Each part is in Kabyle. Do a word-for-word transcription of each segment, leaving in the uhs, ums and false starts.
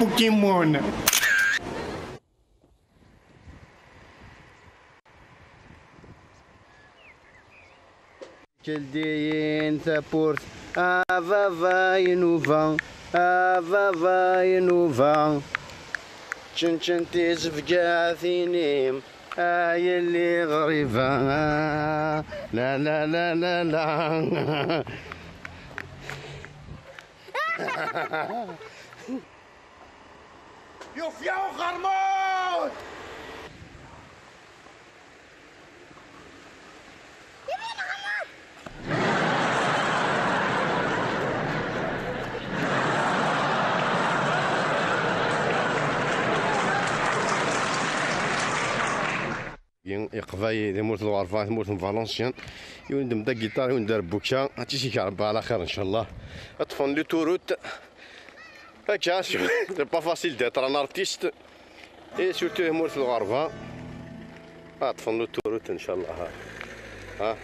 Pokémon. Keldiyin tawwurt, a baba inuba, a baba inuba. Čenčen tizebgatin-im, a yelli ɣriba, la la la la la. Yufya uqermud! Iqbayel, tamurt n Lɣerba, tamurt n Valenciennes. Yiwen d-, d agiṭar, yiwen d arbuksa. Ad tt-isik Rebbi ɛla xir, ncallah. Ad ṭṭfen l'autoroute. Akka, c'est pas facile d'être un artiste. Et surtout, tamurt n Lɣerba. Ad ṭṭfen l'autoroute, ncallah. Ha? Ha?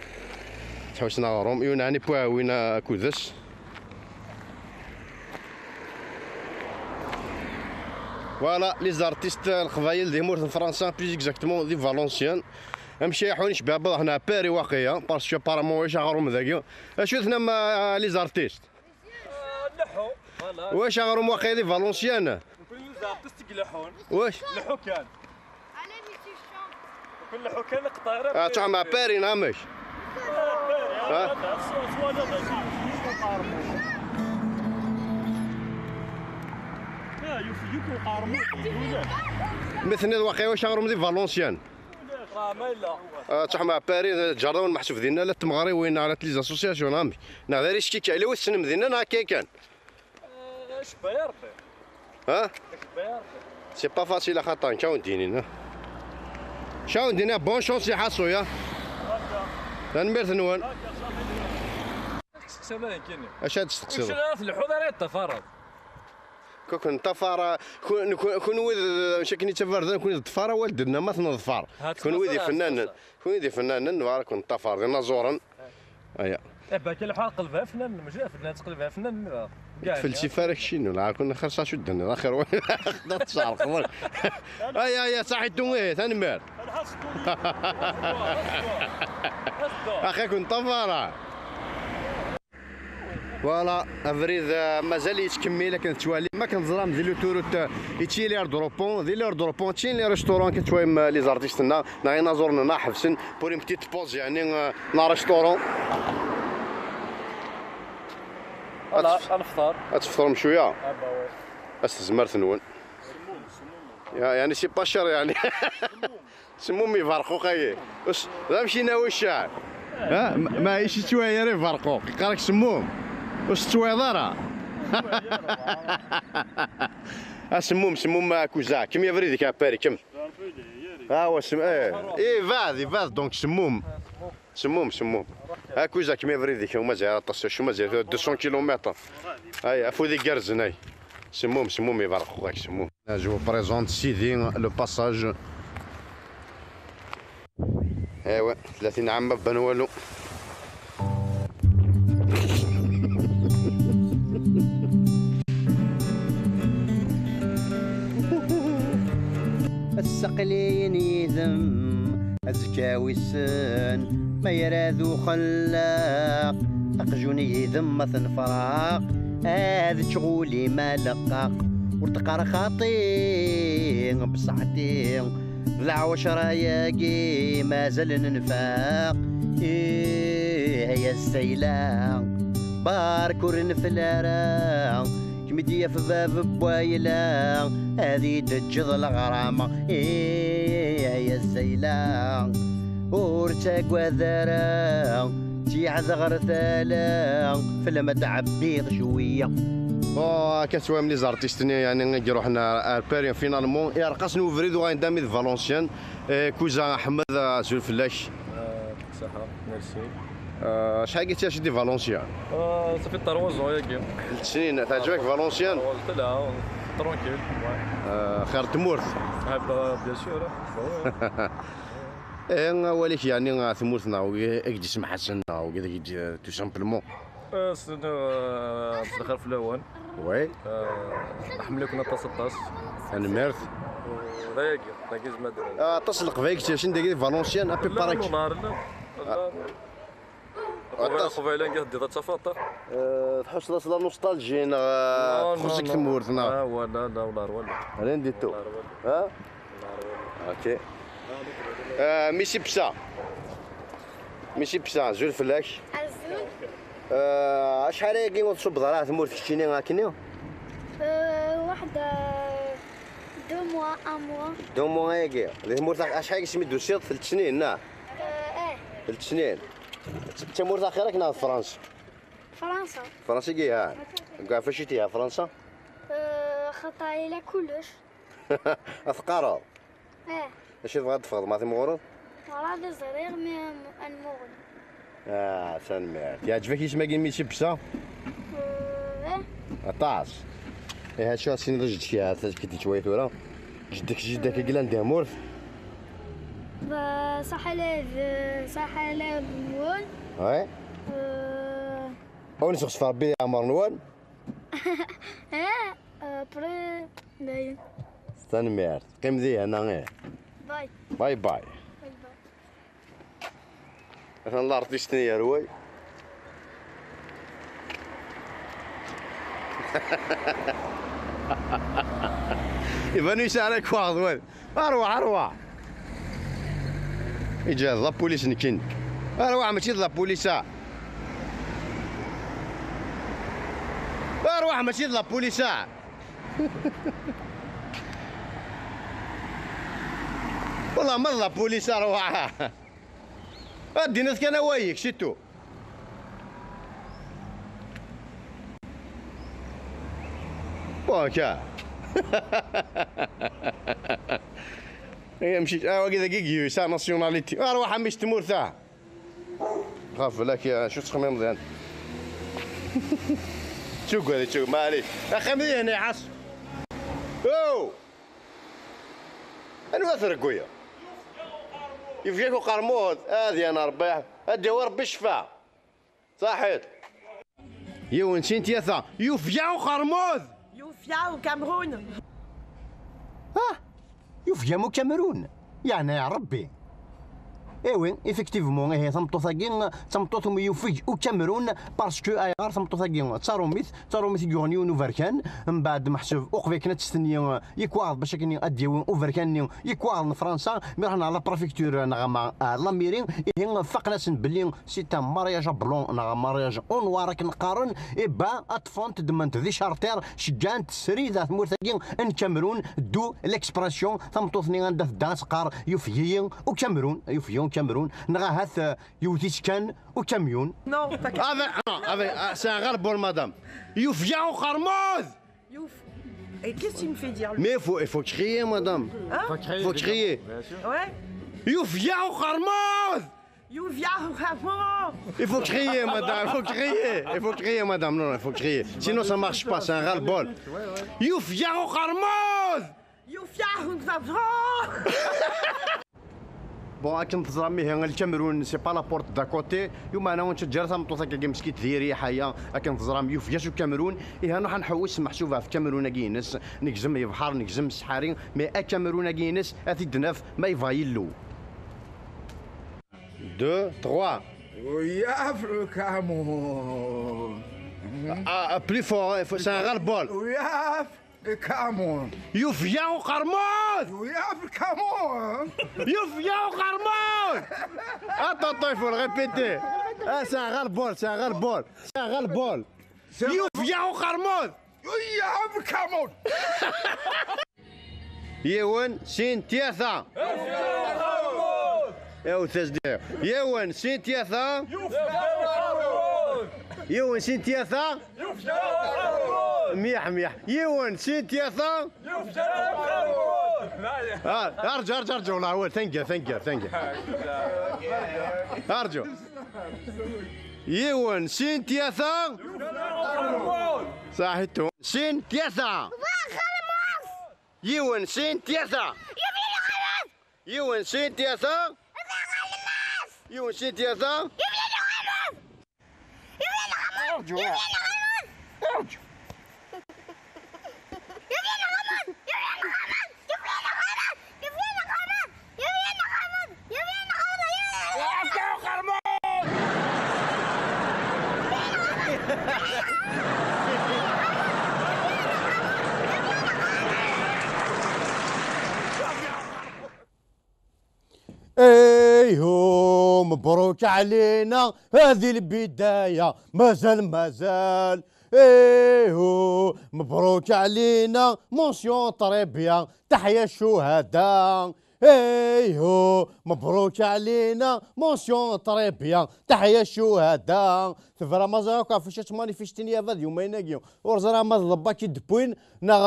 Tḥewsen aɣrum. Yiwen ɛni Pouawin akudes. Voilà, les artistes, Leqbayel di tmurt n Fransa, plus exactement di Valenciennes. Amcay ḥun icebbabeḍ ḥna Paris waqila, parce que apparemment ulac aɣrum dagi. Acu tennam, ah, les artistes? Leḥḥu, voilà. Ulac aɣrum waqila di Valenciennes? Nekni les artistes i ileḥḥun. Ulac. Leḥḥu kan. Allez, monsieur, chante. Nekni leḥḥu kan, qṭayra. Ah, tṛuḥem ɣer Paris neɣ amek? Ah, Paris, ah, ah. Ah, yuf-, yuf uqermud. Mi tenniḍ waqila ulac aɣrum di Valenciennes. Ah, ma yella. Ah, tṛuḥem ɣer Paris, ǧerrawen meḥsub dinna la tmeɣriwin, la les associations, neɣ amek? Neɣ d ariski kan, yella wi tessnem dinna neɣ akka kan? Eh, cebba ya Rebbi. Ha? Cebba ya Rebbi. C'est pas facile, axaṭer nekk ad wen-d-inin, ha? Nekk ad wen-d-inin, bonne chance i Ḥaṣu, ya. Tanemmirt-nwen. Acu ad d-testeqsiḍ? Acu ara tleḥḥuḍ ara yeṭṭafar? Kuk neṭṭafar, kun-, kun-, kunwi d, akken i d tabarda, kunwi d ṭṭfar awal d-nna ma tneḍfar. Kunwi d ifennanen. Kunwi d ifennanen, nebɣa ad ken-neṭṭafar, d inaẓuren. Aya. Eh, baka lḥal qelbeɣ afennan, mačči d afennan, ttqelbeɣ afennan, nniḍ. Ur tfelsif ara keččini, la, kun xas acu d-tenniḍ, axir wa-, d ad tserqeḍ. Aya, aya, saḥit, eh, tanemmirt. Axi kun ṭṭafara. Voilà, abrid, eh, mazal yettkemmil akken tettwalim. Ma akken teẓram di l'autoroute, eh, yettili l'aéroport, di l'aéroport, ttili les restaurants akken tettwalim, eh, les artistes-nneɣ, neɣ inaẓuren-nneɣ ḥebsen pour une petite pause, yeɛni, eh, neɣ restaurant. Voilà, ad tef-, ad nefṭer. Ad tefṭrem cwiya? Ah, bah ouais. Ad s tezmert-nwen. Ya, yeɛni c'est pas cher, yeɛni. Semmum iberquq-agi. Us-, d amcinawi ccan. Ha? Ma, ma yettwaɣ ara iberquq. Yeqqar-ak semmum. Ur s-tettwaɣeḍ ara. A semmum, semmum, a kuza. Kem abrid-ik a Paris, kem. Ah, wa sem-, eh. Eh, ibɛed, ibɛed, donc semmum. Semmum, semmum. A kuza, kem abrid-ik, mazal aṭas, acu mazal deux cents kilomètres. Ay, afud igerrzen, ay. Semmum, semmum iberquq-ak, semmum. Je vous présente Sidi, le passage. Ewa, tlatin ɛam ma bban walu. Ass aql-in yid-m, azekka wissen ma yerad uxellaq. Aqjun yid-m ma t-nefraq, ad ččeɣ ul-im aleqqaq. Ur d-qqar xaṭi, bṣaḥ ti d lɛucra-yagi mazal nenfaq. Ih, ay azzayla, bark ur nfel ara. Kem-id-yaf bab n wayla, ad yi-d-teǧǧeḍ leɣrama. Ih, ay azzayla, ur ttagad ara, ttiɛad ɣer tala, fell-am ad ɛebbiɣ cwiya. Bon, akka twam les artistes-nni, yani, i iruḥen ar, ar Paris, finalement, iɛreq-asen ubrid, uɣalen d amid Valenciennes. Eh, Kuza Ḥmed, azul fell-ak. Eh, ṣaḥa, merci. Eh, acḥal i ttɛiceḍ di Valencia? Eh, ça fait trois ans yagi. Tlata snin, teɛǧeb-ak Valencia? Trois ans, telha, tranquille, ouais. Eh, xir n tmurt? Ah, bah, bien sûr, hein. Bah, ouais. Eh, awal-ik, yeɛni, ɣer tmurt-nneɣ, wigi i k-d-isemḥasen, neɣ wigi i k-d-, tout simplement. Ass-nni, eh, mselxir fell-awen. Oui. Eh, ḥemmel-iken aṭas, aṭas. Tanemmirt. D ayagi, d ayagi zma d-, ah, aṭas n Leqbayel i yettɛicin dagi di Valenciennes, à peu près. Llan, llan. Aṭas. Qbayla, qbayla, anga teddiḍ ad tafeḍ. Eh, tḥusseḍ-as la nostalgie neɣ, eh, txuṣ-ik tmurt, neɣ? Ah, wala, la, wala, wala. Rien du tout. Wala, wala. Ha? Wala, wala. Ok. Eh, Missy Psa. Missy Psa, azul fell-ak. Azul. Eh, acḥal ayagi ur tṣubbeḍ ara ɣer tmurt keččini akkenni? Eh, waḥed, eh, deux mois, un mois. Deux mois ayagi. Di tmurt, acḥal ayagi segmi d-tusiḍ? Telt snin, neɣ? Eh, eh. Telt snin. D tamurt axir-ak neɣ d Fransa? Fransa. Fransa i iha. Deg wacu i tga Fransa? Eh, xaṭer yella kullec. Ad teqqareḍ? Eh. Acu tebɣiḍ ad teffɣeḍ ma timɣureḍ? Werɛad ur ẓriɣ mi ad nmuɣel. Ah, tanemmirt. Yeɛǧeb-ak yisem-agi n Missy Psa? Eh, eh. Aṭas. Ihi acu ad tiniḍ i jeddi-k, ad k-id-yettwali tura? Jeddi-k, jeddi-k i yellan di tmurt? Ba, saḥa lɛib, saḥa lɛib-nwen. Ouais. Eh. Ur nesɣesfer Rebbi leɛmer-nwen. Eh, eh, après, dayen. Tanemmirt. Qqim dihin, ih. Bye. Bye bye. Bye bye. Atan l'artiste-nni yerwel. Iban yesɛa lekwaɣeḍ, wal. Arwaḥ, arwaḥ. Iǧǧa d la police nekkini. Arwaḥ, mačči d la police-a. Arwaḥ, mačči d la police-a. Wallah, ma d la police, arwaḥ. Ad d-tiniḍ kan awal-ik, c'est tout. Bon, ka. Ay, amcic, ah, wagi dagi yesɛa nationalité. Arwaḥ a mmi-s n tmurt-a. Xaf fell-ak, acu tettxemmimeḍ yan? Ttugad, ttugad, maɛlic. Axxam di hna iɛas. Oh! Anwa tergwi? Yefka-k uqermud, ad yan Rebbi, ad d-yawi Rebbi ccfa. Saḥit. Yiwen, sin, tlata, yufeg-aɣ uqermud! Yufeg-aɣ Ukamrun! Ah! Yufeg-am Ukamrun! Yeɛna ya Rebbi! Eh oui, effectivement, ihi tameṭṭut-agi d tameṭṭut umi yufeg Ukamrun, parce que ayɣer tameṭṭut-agi d tarumit, d tarumit i yuɣen yiwen uberkan, mbeɛd meḥsub uqbel akken ad testenyi yekwaɣeḍ bac akken ad d-yawi uberkan-nni yekwaɣeḍ n Fransa, mi ruḥen ɣer la préfecture neɣ ma, ah, la mairie, ihi faqen-asen belli c'est un mariage blanc neɣ mariage au noir akken qqaren, et ben, ṭṭfent, ddment di charter, ceggɛent srid ar tmurt-agi n Kamerun, d'où l'expression, tameṭṭut-nni anda tedda ad teqqar yufeg-iyi Ukamerun, yufeg-iyi Ukamerun, neɣ ahat, euh, yewwet-itt kan ukamyun. Non, t'as qu'à... Ah, ben, non, ah, ben, ah, c'est un ras-le-bol, madame. Yufeg-aɣ uqermud! Youf. Et qu'est-ce qu'il me fait dire, lui? Mais il faut, il faut crier, madame. Hein? Faut crier. Faut crier. Bien sûr. Ouais. Yufeg-aɣ uqermud! Yufeg-aɣ uqermud! Il faut crier, madame, il faut crier. Il faut crier, madame. Non, non, il faut crier. Sinon, ça marche pas, c'est un ras-le-bol. Yufeg-aɣ uqermud! Yufeg-aɣ uqermud! Bon, akken teẓram, ihi, Lkamerun, c'est pas la porte d'à côté. Yumeɛna ur nettaǧǧa ara tameṭṭut akka meskint diri ḥaya, akken teẓram, yufeg-as Ukamerun. Ihi, ad nruḥ ad nḥewwes meḥsub ɣef Kamerun-agi-ines. Negzem lebḥer, negzem ssḥari, mais Akamerun-agi-ines, ad t-id-naf ma yebɣa Yillu. Deux, trois. Yuyaf Lkamerun. Ah, ah, plus fort, hein, faut, c'est un ras-le-bol. Yuyaf Lkamerun. Yufeg-aɣ uqermud! Yuyaf Lkamerun. Yufeg-aɣ uqermud! Attends, attends, il faut le répéter. Ah, c'est un ras-le-bol, c'est un ras-le-bol. C'est un ras-le-bol. Yufeg-aɣ uqermud! Yuyaf Lkamerun. Yiwen, sin, tlata. Yiwen, sin, tlata. Yiwen, sin, tlata. Myaḥ, myaḥ. Yiwen, sin, tlata. Ah, arǧu, arǧu, arǧu, la, awal, tanga, tanga, tanga. Arǧu. Yiwen, sin, tlata. Saḥit. Sin, tlata. Yiwen, sin, tlata. Yiwen, sin, tlata. Yiwen, sin, tlata. ارجو، ارجو. ايهو مبروك علينا هذه البداية، مازال مازال. ايهو مبروك علينا، mention très bien، تحيا الشهداء. ايهو مبروك علينا، mention très bien، تحيا الشهداء. تبرا مازال كاع فاش تمانيفيستين يا فاد يومين هاكي، ور زرا ما ضبا كي دبوين. نغ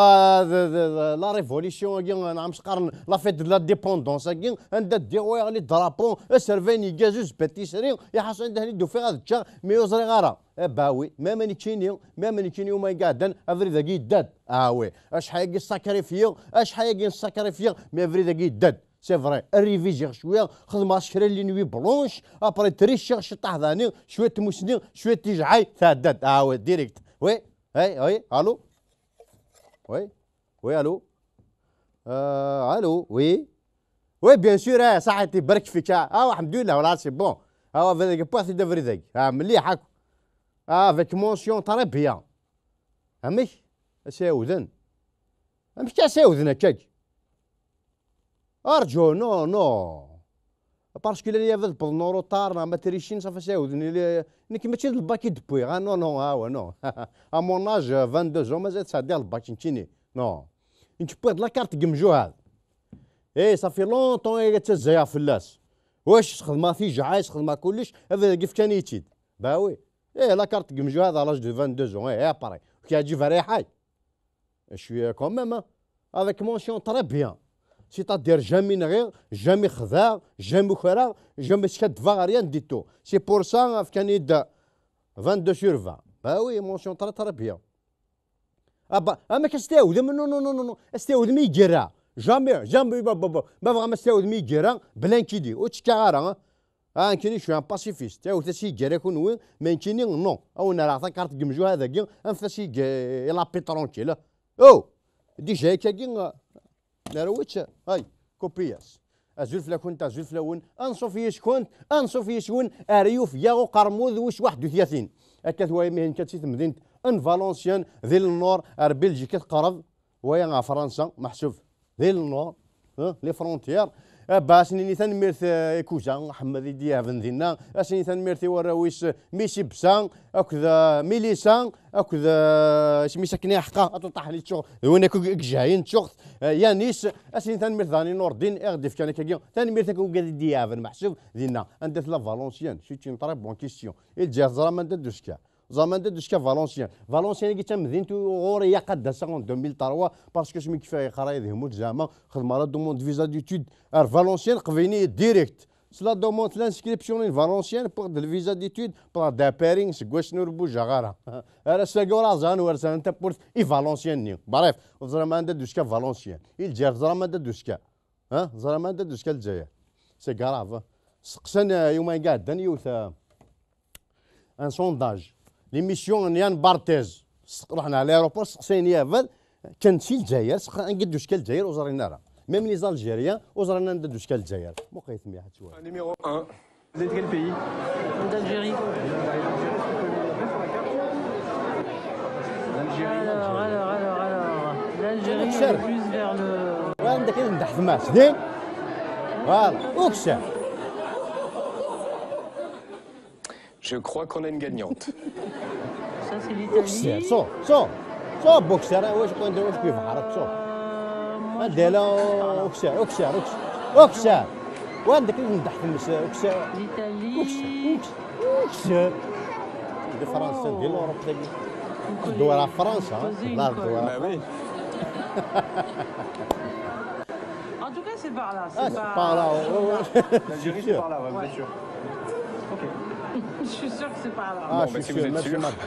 la révolution هاكي، نعم شقرن la fête de l'indépendance هاكي، عندها دي ويغلي درابو، اسرفين يجازوز باتيسري، يحصل عندها هني دوفي غاد تشا، مي وزري غارة. اباوي، ما ماني تشيني، ما ماني تشيني وما يقعدن، افريد هاكي داد. اه وي، اش حاجي ساكريفيو، اش حاجي ساكريفيو، مي افريد هاكي داد. سي فري، الريفيزي شويه، خدمه شري لي نوي بلونش، ابري تريشي شي طاح ثاني، شويه تموسني، شويه تيجعاي، تعداد. اه وي، ديريكت. وي، هاي، هاي، الو. وي، وي، الو. آه، الو، وي. وي، بيان سور، اه، صحيتي، برك فيك، اه، آه، الحمد لله، ولا سي بون. اه، فريدك، بوغ سي دو فريدك. اه، مليح، هاك. اه، افيك مونسيون تري بيان. امك؟ اسيودن. امك اسيودن هكاك؟ ارجو، نو، نو. باسكو لا يافد بضنورو طار، ما تريشين، صافي اسيودن. نك ماشي الباكي دبوي، ها، نو، نو، ها، هو، نو. ا مون اج، فان دو زون، مازال تسعدي على الباكي، نتيني. نو. نك بويض لا كارت كمجو هذا. ايه، صافي لونطون ايه تزايا فلاس. واش تخدم في جعايس، تخدم كلش، هذا كيف كان يتيد. باوي. ايه، لا كارت كمجو هذا لاج دو فان دو زون، ايه، اباري. كي يجي فري حي. شويه كون ميم، افيك مونسيون تري بيان. سيتادير جامي نغير، جامي خذا، جامي خرا، جامي سكات فا ريان دي تو. سي بور سا فكان يد فان دو سور فان. باوي، مونسيون تري تري بيان. ابا، اما كاستاوذم، نو، نو، نو، نو، نو. استاوذم يجرا. جامي، جامي، با، با، با. ما بغا ما استاوذم يجرا، بلان كيدي. وتشكا غارا، ها؟ ها، نكيني شوي ان باسيفيست. تاوث اسي يجرا كون وين، ما نكيني نو. او نرى عطا كارت جمجو هذا كي، انفاس يجي، يلا بي ترونكيل. او، ديجا هكا كي، نرويتش، هاي، كوبياس. ازول فلاكون، ازول فلاون، انصوف يسكن، انصوف يسكن، اريوف ياغو قرموذ وش واحد وثلاثين. هكا ثوايا مهن كاتسي تمدينت، ان فالونسيان، ذي النور، ار بلجيكا تقرب، ويا فرنسا، محسوب ذي النور، ها، لي فرونتيير. آه، با، اسنيني تنميرت، آه، يكوزا، محمد يدي يهبن دينا، اسنيني تنميرت يوراويس، آه، ميسي بسا، اكذا ميليسا، اكذا، آه، اسمي سكني حقا، اتو طاح لي تشوخ، وين اكو جايين تشوخ، آه، يانيس، اسنيني تنميرت داني نور الدين، اغدف كان كاكي، تنميرت اكو قاعد يدي يهبن محسوب دينا، عندك لا فالونسيان، سي اون تري بون كيستيون، الجزائر زرا ما ندوسكا. زعما انت دوشكا فالونسيان. فالونسيان كي تمدينت غوري يا قداسه اون ألفين وثلاثة، باسكو سمي كيفاه يقرا يدهمو زعما خدمه لا دوموند فيزا ديتود ار فالونسيان قبيني ديريكت. سلا دوموند لانسكريبسيون ان فالونسيان بوغ دو فيزا ديتود بوغ دا بارين سكواش نور بوجا غارا. ارا ساكورا زان ورزان انت بورت اي فالونسيان ني. بريف، زعما انت دوشكا فالونسيان. الجزائر زعما انت دوشكا. ها؟ زعما انت دوشكا الجزائر. سي كراف. سقسان يوم قاعد يوث. ان سونداج. ليميسيون نيان بارتيز. سق-، رحنا على الايروبور، سقسيني يا فال، كان شي الجزائر، سق-، نقدو شكال الجزائر وزرينا راه. ميم لي زالجيريان وزرينا ندو شكال الجزائر. مو قيت مية حتى شوية. Numéro un. Vous êtes quel pays ? D'Algérie. Alors, alors, alors, alors. L'Algérie, elle est plus vers le... وين عندك ندح في ماس دين؟ فوالا، اوكسر. Je crois qu'on a une gagnante. Ça, c'est l'Italie. اوكسر، سو، سو. سو، بوكسر، واش كنت، واش كيف حرك، سو. Euh, moi, je crois que c'est par là. اوكسر، اوكسر، اوكسر. اوكسر. وين عندك ندح في المس-، اوكسر. L'Italie. اوكسر، اوكسر، اوكسر. دي فرنسا، دي لوروب، دي. Vous connaissez, vous connaissez une colle. Bah oui. En tout cas, c'est par là, c'est pas par là, ouais, ouais. L'Algérie, c'est par là, ouais, vous êtes sûr ? Ok. Je suis sûr que c'est par là. Ah, je suis sûr, merci, madame.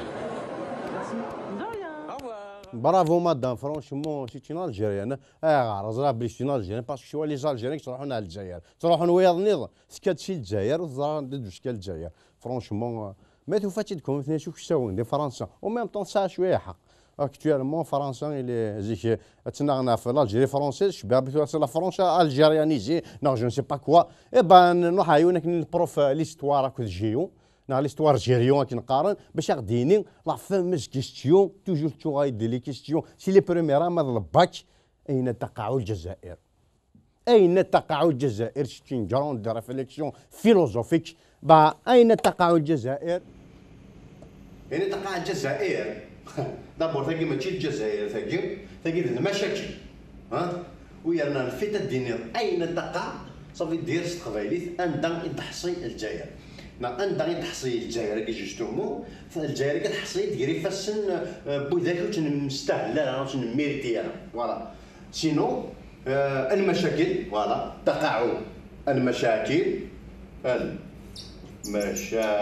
De rien. Au revoir. Bravo, madame. Franchement, c'est une Algérienne. Ah, c'est une Algérienne, parce que les Algériens qui sont en Algérie. تروحون ويا النظام، سكات شي الجزائر، وزرا ندوش كال الجزائر. Franchement, Ma tufa-tt-id comme tnac uksawen di Fransa, en même temps tesɛa cwiya ḥeqq. Actuellement, Fransa, il est, zik, ad tt-naɣ ɣef l'Algérie française, cbiɣ bi tura la France algérianisée, neɣ je ne sais pas quoi. Eh ben, nruḥ ɛiwen akken le prof, euh, l'histoire akked géo, neɣ l'histoire géo akken qqaren, bac aɣ-d-yini la fameuse question, toujours tuɣal-d les questions, c'est les premières, ama d le bac, أين تقع الجزائر؟ أين تقع الجزائر؟ C'est une grande réflexion philosophique. Bah, أين تقع الجزائر؟ أين تقع الجزائر؟ D'abord, tagi mačči d Lezzayer, tagi, tagi d lmacakil. Ha? U yerna lfit ad d-tiniḍ أين تقع, ça veut dire s teqbaylit anda i d-teḥṣi Lezzayer. Neɣ anda i d-teḥṣi Lezzayer-agi, justement, Lezzayer-agi teḥṣi-d gar ifassen, eh, n widak ur tt-nestahel ara, ur tt-nemmérité ara. Voilà. Sinon, euh, المشاكل, voilà, تقع المشاكل, المشاكل,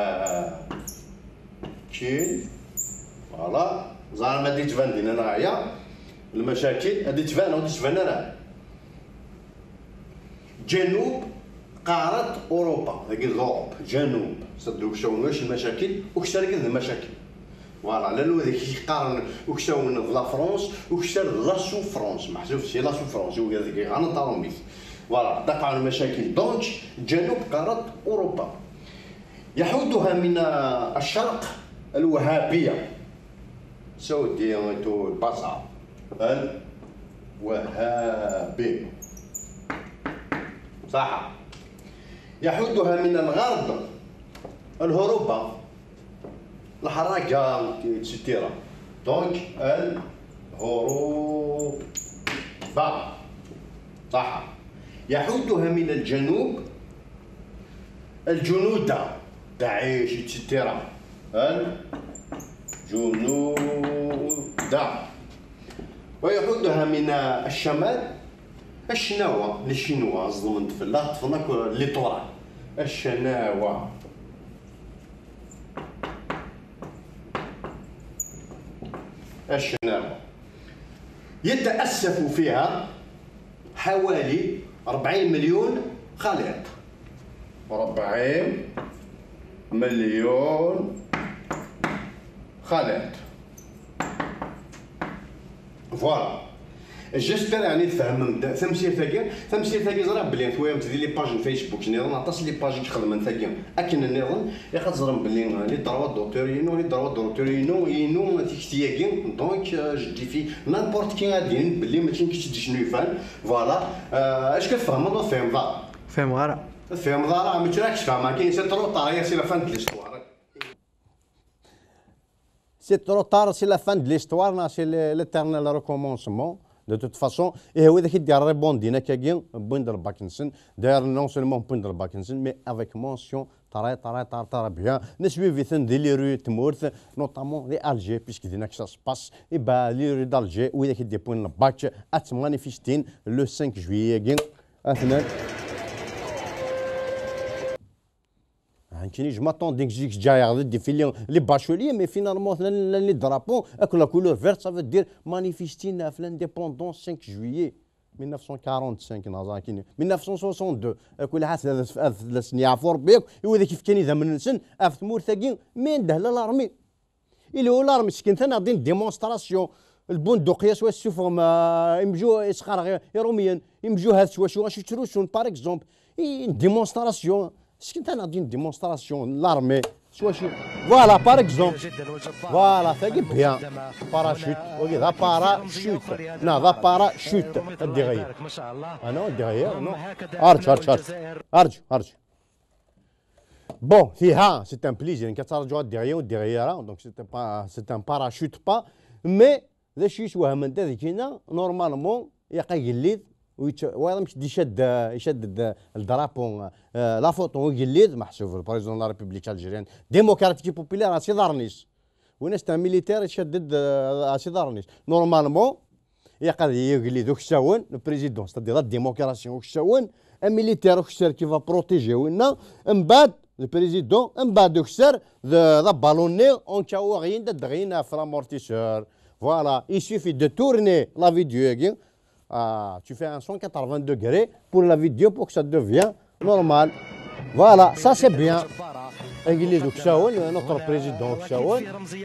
voilà, ẓer ma d-yettban dinna neɣ aya, المشاكل, ad d-yettban, ur d-yettban ara. جنوب قارة أوروبا, dagi d l'Europe, جنوب, c'est-à-dire uksawen ulac المشاكل, ukessar-agi d المشاكل. Voilà, llan wid i k-yeqqaren uksawen d la France, ukessar d la souffrance, meḥsub c'est la souffrance, i wigad i yeɣran taṛumit. Voilà, تقع المشاكل. Donc, جنوب قارة أوروبا. يحدها من الشرق الوهابية. Saudi to البصرة. الوهابية. صح. يحدها من الغرب الهروبة. الحراقة، et cetera. Donc, الهروبة. صح. يحدها من الجنوب الجنودة، داعش، et cetera. الجنودة. ويحدها من الشمال الشناوة، les Chinois, ظلمت في الله، طفنا كل littoral. الشناوة. الشناوة. يتأسف فيها حوالي أربعين مليون خليط. أربعين مليون خليط. Voilà. J'espère يعني tfehmem-d tamsirt-agi. Tamsirt-agi, ẓriɣ belli twalam-tt di les pages n Facebook nniḍen, aṭas n les pages i ixedmen tagi akken nniḍen. Ilaq ad teẓrem belli, euh, les droits d'auteur inu, les droits d'auteur inu, inu tikti-agi. Donc, euh, je défie n'importe qui ad d-yini belli mačči nekk i tt-id-yecnufan. Voilà. Euh, est-ce que tfehmeḍ ur tfehmeḍ ara? Ur tfehmeɣ ara. Ur tfehmeḍ ara, mačči ara k-sfehmeɣ, c'est trop tard, c'est la fin de l'histoire. C'est trop tard, c'est la fin de l'histoire, neɣ c'est le-, l'éternel recommencement. De toute façon, ihi wid i d-irribondin akkagi, wwin-d lbak-nsen. D'ailleurs, non seulement wwin-d lbak-nsen, mais avec mention très, très, très, très bien. Neswiv-iten di les rues n tmurt, notamment di Alger, puisque dinna que ça se passe. Et ben, les rues d'Alger, wid i d-yewwin lbak, ad ttmanifistin le cinq juillet-agi. Atnan. Nekkini, je m'attendais que zik ǧǧayeɣ d défilé les bacheliers, mais finalement, llan, llan les drapeaux, avec la couleur verte, ça veut dire manifester ɣef l'indépendance cinq juillet mille neuf cent quarante-cinq, neɣ ẓer nekkini, mille neuf cent soixante-deux. Akk lḥat ad, ad, ad asen-yeɛfu Rebbi akk, i wid i k-ifkan idammen-nsen ɣef tmurt-agi, mi ndehla l'armée. Ila l'armée, sken-ten-aɣ-d une démonstration. Lbunduqi-a s wacu tessufɣem, ah, imju-, isqerɣ Iṛumyen, imjuhad s wacu, acu ttrusun, par exemple. I, une démonstration. Sken-ten-aɣ-d une démonstration, l'armée, s wacu. Voilà, par exemple. Voilà, tagi bien. Parachute. Wagi d aparachute. Non, d aparachute. Ad d-iɣeyyer. Ah non, ad d-iɣeyyer, non. Arǧu, arǧu, arǧu. Arǧu, arǧu. Bon, tiha, c'est un plaisir. Nekk ad ttṛaǧuɣ ad d-iɣeyyer, ur d-iɣeyyer ara. Donc, c'est un pa-, c'est un parachute pas. Mais, d acu yeswehmen da deg-ina, normalement, ilaq agellid, u yečč-, wayeḍ amek d-icad, icad-d, euh, le drapeau, euh, la photo n ugellid, meḥsub le président de la République algérienne démocratique et populaire, ɣer iḍarren-is. Win-as un militaire icad-d, euh, ɣer iḍarren-is. Normalement, ilaq ad yili d uksawen, le président, c'est-à-dire la démocratie uksawen, un militaire ukessar qui va protéger winna, mbeɛd, le président, mbeɛd ukessar, d, d abalonni, en cas où rien, d, d rien ɣef l'amortisseur. Voilà, il suffit de tourner la vidéo-agi. Ah, tu fais un cent quatre-vingts degrés pour la vidéo pour que ça devienne normal. Voilà, ça c'est bien. Angliz uksawen, notre président uksawen,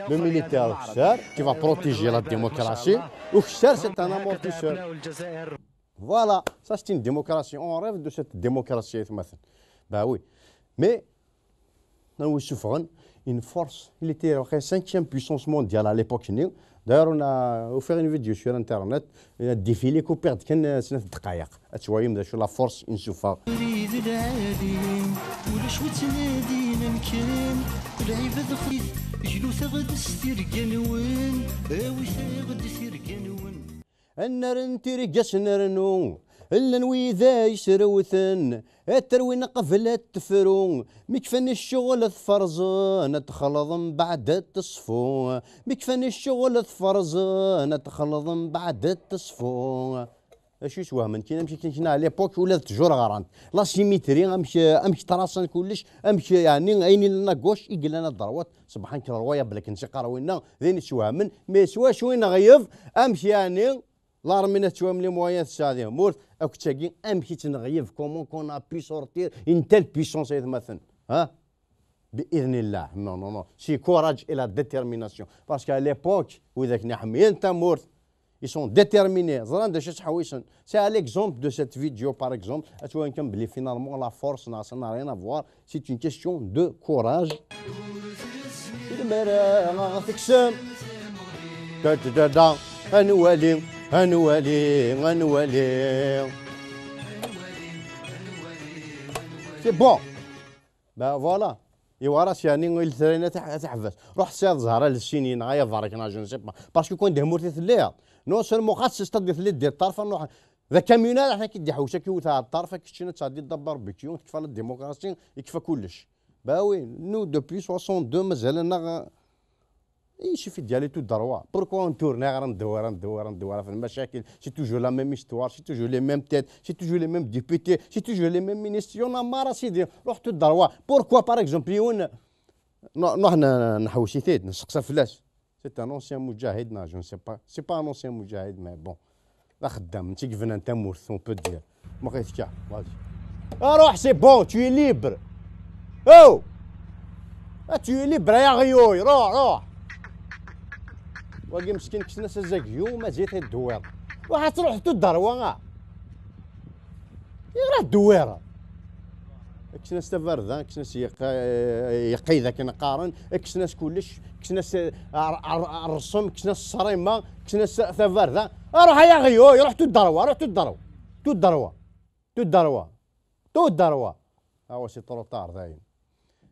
le militaire ukessar, qui va protéger la démocratie. Ukessar, c'est un amortisseur. Voilà, ça c'est une démocratie. On rêve de cette démocratie, aytmaten. Bah oui. Mais, non, il souffre, une force. Il était la cinquième puissance mondiale à l'époque. D'ailleurs, on a offert une vidéo sur Internet. Il a défilé, coupé, كان سنة دقائق. Tu vois, la force, il souffre. Abrid lɛali, ulac wi ttnadin amkan. Lɛibad xwit, glu taɣedst tirga-nwen, awit taɣedst tirga-nwen. Ad nerren tirga-s nernu, llan wid ay srewten, ad terwin qbel ad tefru. Mi kfan ccɣel ad t-ferẓen, ad t-xelḍen mbeɛd ad teṣfu. Mi kfan ccɣel ad t-ferẓen, ad t-xelḍen mbeɛd ad teṣfu. Acu yeswehmen kan, amek akken kna à l'époque ula d ttjur ɣrant. La symétrie, amek, amek trasan kullec, amek yeɛni ayen yellan à gauche i yellan à droite. Subḥanak, rrwaya belli akken si qqar winna, d ayen yeswehmen, mais s wacu i neɣyeb, amek yeɛni l'armée ad twam les moyens tesɛa di tmurt, akked tagi, amek i tt-neɣyeb, comment qu'on a pu sortir une telle puissance, aytmaten, ha? بإذن الله. Non, non, non. C'est courage et la détermination. Parce qu'à l'époque, widak n iḥemmlen tamurt, ils sont déterminés. Ẓran d acu ttḥewwisen. C'est à l'exemple de cette vidéo, par exemple. Ad twalem kan belli finalement, la force n'a, ça n'a rien à voir. C'est une question de courage. Lmara ad teksem. Da, da, da, da. Ad nwali, ad nwali, ad nwali. C'est bon. Ben voilà. Iwara-s yeɛni i lettrayni ad t-, ad t-ḥbes. Ruḥ sɛiḍ zzher a lessini neɣ ay aberkan, je ne sais pas. Parce que quand d-hmurt i telliḍ, non seulement xas s-, c'est-à-dire telliḍ di ṭṭerf, ruḥ d akamyun ara ḥna k-id-iḥewwes, ad k-iwet ɣer ṭṭerf, ad k-ččen, ad tɛeddiḍ d abarbecue, tekfa la démocratie, yekfa kullec. Bah oui, nous, depuis soixante-deux, mazal-aneɣ, il suffit d'y aller tout droit. Pourquoi on tourne ɣer ndewwer, ndewwer, ndewwer ɣef lmacakil? C'est toujours la même histoire, c'est toujours les mêmes têtes, c'est toujours les mêmes députés, c'est toujours les mêmes ministres. Il y en a marre, à sidi. Ruḥ tout droit. Pourquoi, par exemple, yiwen, n-, nruḥ n-, nḥewwes-it-id, nesteqsa fell-as. C'est un ancien moudjahid, non, je ne sais pas. C'est pas un ancien moudjahid, mais bon. D axeddam, netta i yebnan tamurt, on peut dire. Ma ɣef-, vas-y. Ah, ruḥ, c'est bon, tu es libre. Oh! Ah, tu es libre, ay aɣyul, ruḥ, ruḥ. Wagi meskin, kksen-as azagyu, mazal-it ad d-tewwiḍ. Ruḥ ad truḥ tudderwa, ah. Iɣer ad d-tewwiḍ? Kksen-as tabarda, kksen-as yeqqa-, yeqqid akken qqaren, kksen-as kullec, kksen-as ar-, ar-, ar-, rrṣem, kksen-as ṣṣrima, kksen-as tabarda. Ruḥ ay aɣyul, ruḥ tudderwa, ruḥ tudderwa. Tudderwa. Tudderwa. Tudderwa. Ah, c'est trop tard, dayen.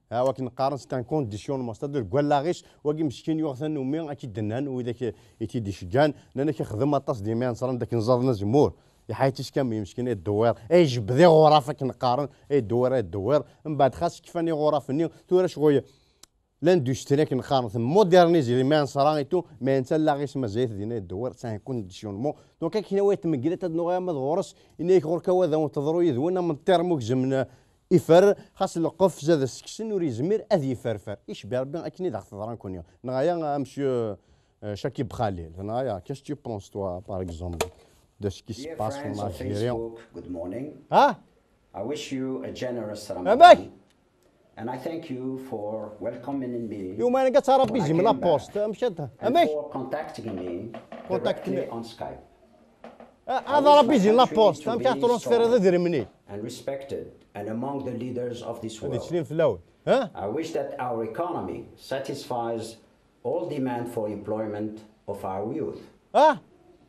Ah, wakken qqaren, c'est un conditionnement. C'est-à-dire, deg wallaɣ-is, wagi meskin yuɣ tanumi, ad k-id-nnan, widak i t-id-iceggan, nnan-ak ixdem aṭas d imiɛen ṣran d akken ẓẓaden azemmur. Iḥayet-is kammi, meskin, ay ddewwir, ay jebd iɣuraf akken qqaren, ay ddewwir, ay ddewwir. Mbeɛd xas kfan iɣuraf-nni, tura ccɣel l'industrie akken qqaren, temmodernize imiɛen ṣran et tout, mais netta allaɣ-is mazal-it dinna, ay ddewwir, c'est un conditionnement. Donc, akken awa tmeggilat ad nuɣal ama d ɣur-s, ini-ak ɣur-k awa d awen teḍru yid-wen, am ṭṭir mugzem n ifer, xas lqefz ad as-kksen ur yezmir ad yefferfer. Icbi Rebbi akken i d aɣ-teḍra nekkni. Neɣ aya, a monsieur, euh, Chakib Khalil. Neɣ aya, qu'est-ce que tu penses, toi, par exemple, de ce qui se passe en Algérie? Dear friends of Facebook, good morning. Ha? I wish you a generous Ramadan. Amek? And I thank you for welcoming me. Yuma nga ttara bizim la poste. Amek ad, amek? For contacting me directly on Skype. Ad ara bizim la poste. Amek ad transferiḍ idrimen-ik? And respected and among the leaders of this world. Ad ittlim fell-awen. Ha? I wish that our economy satisfies all demand for employment of our youth. Ha?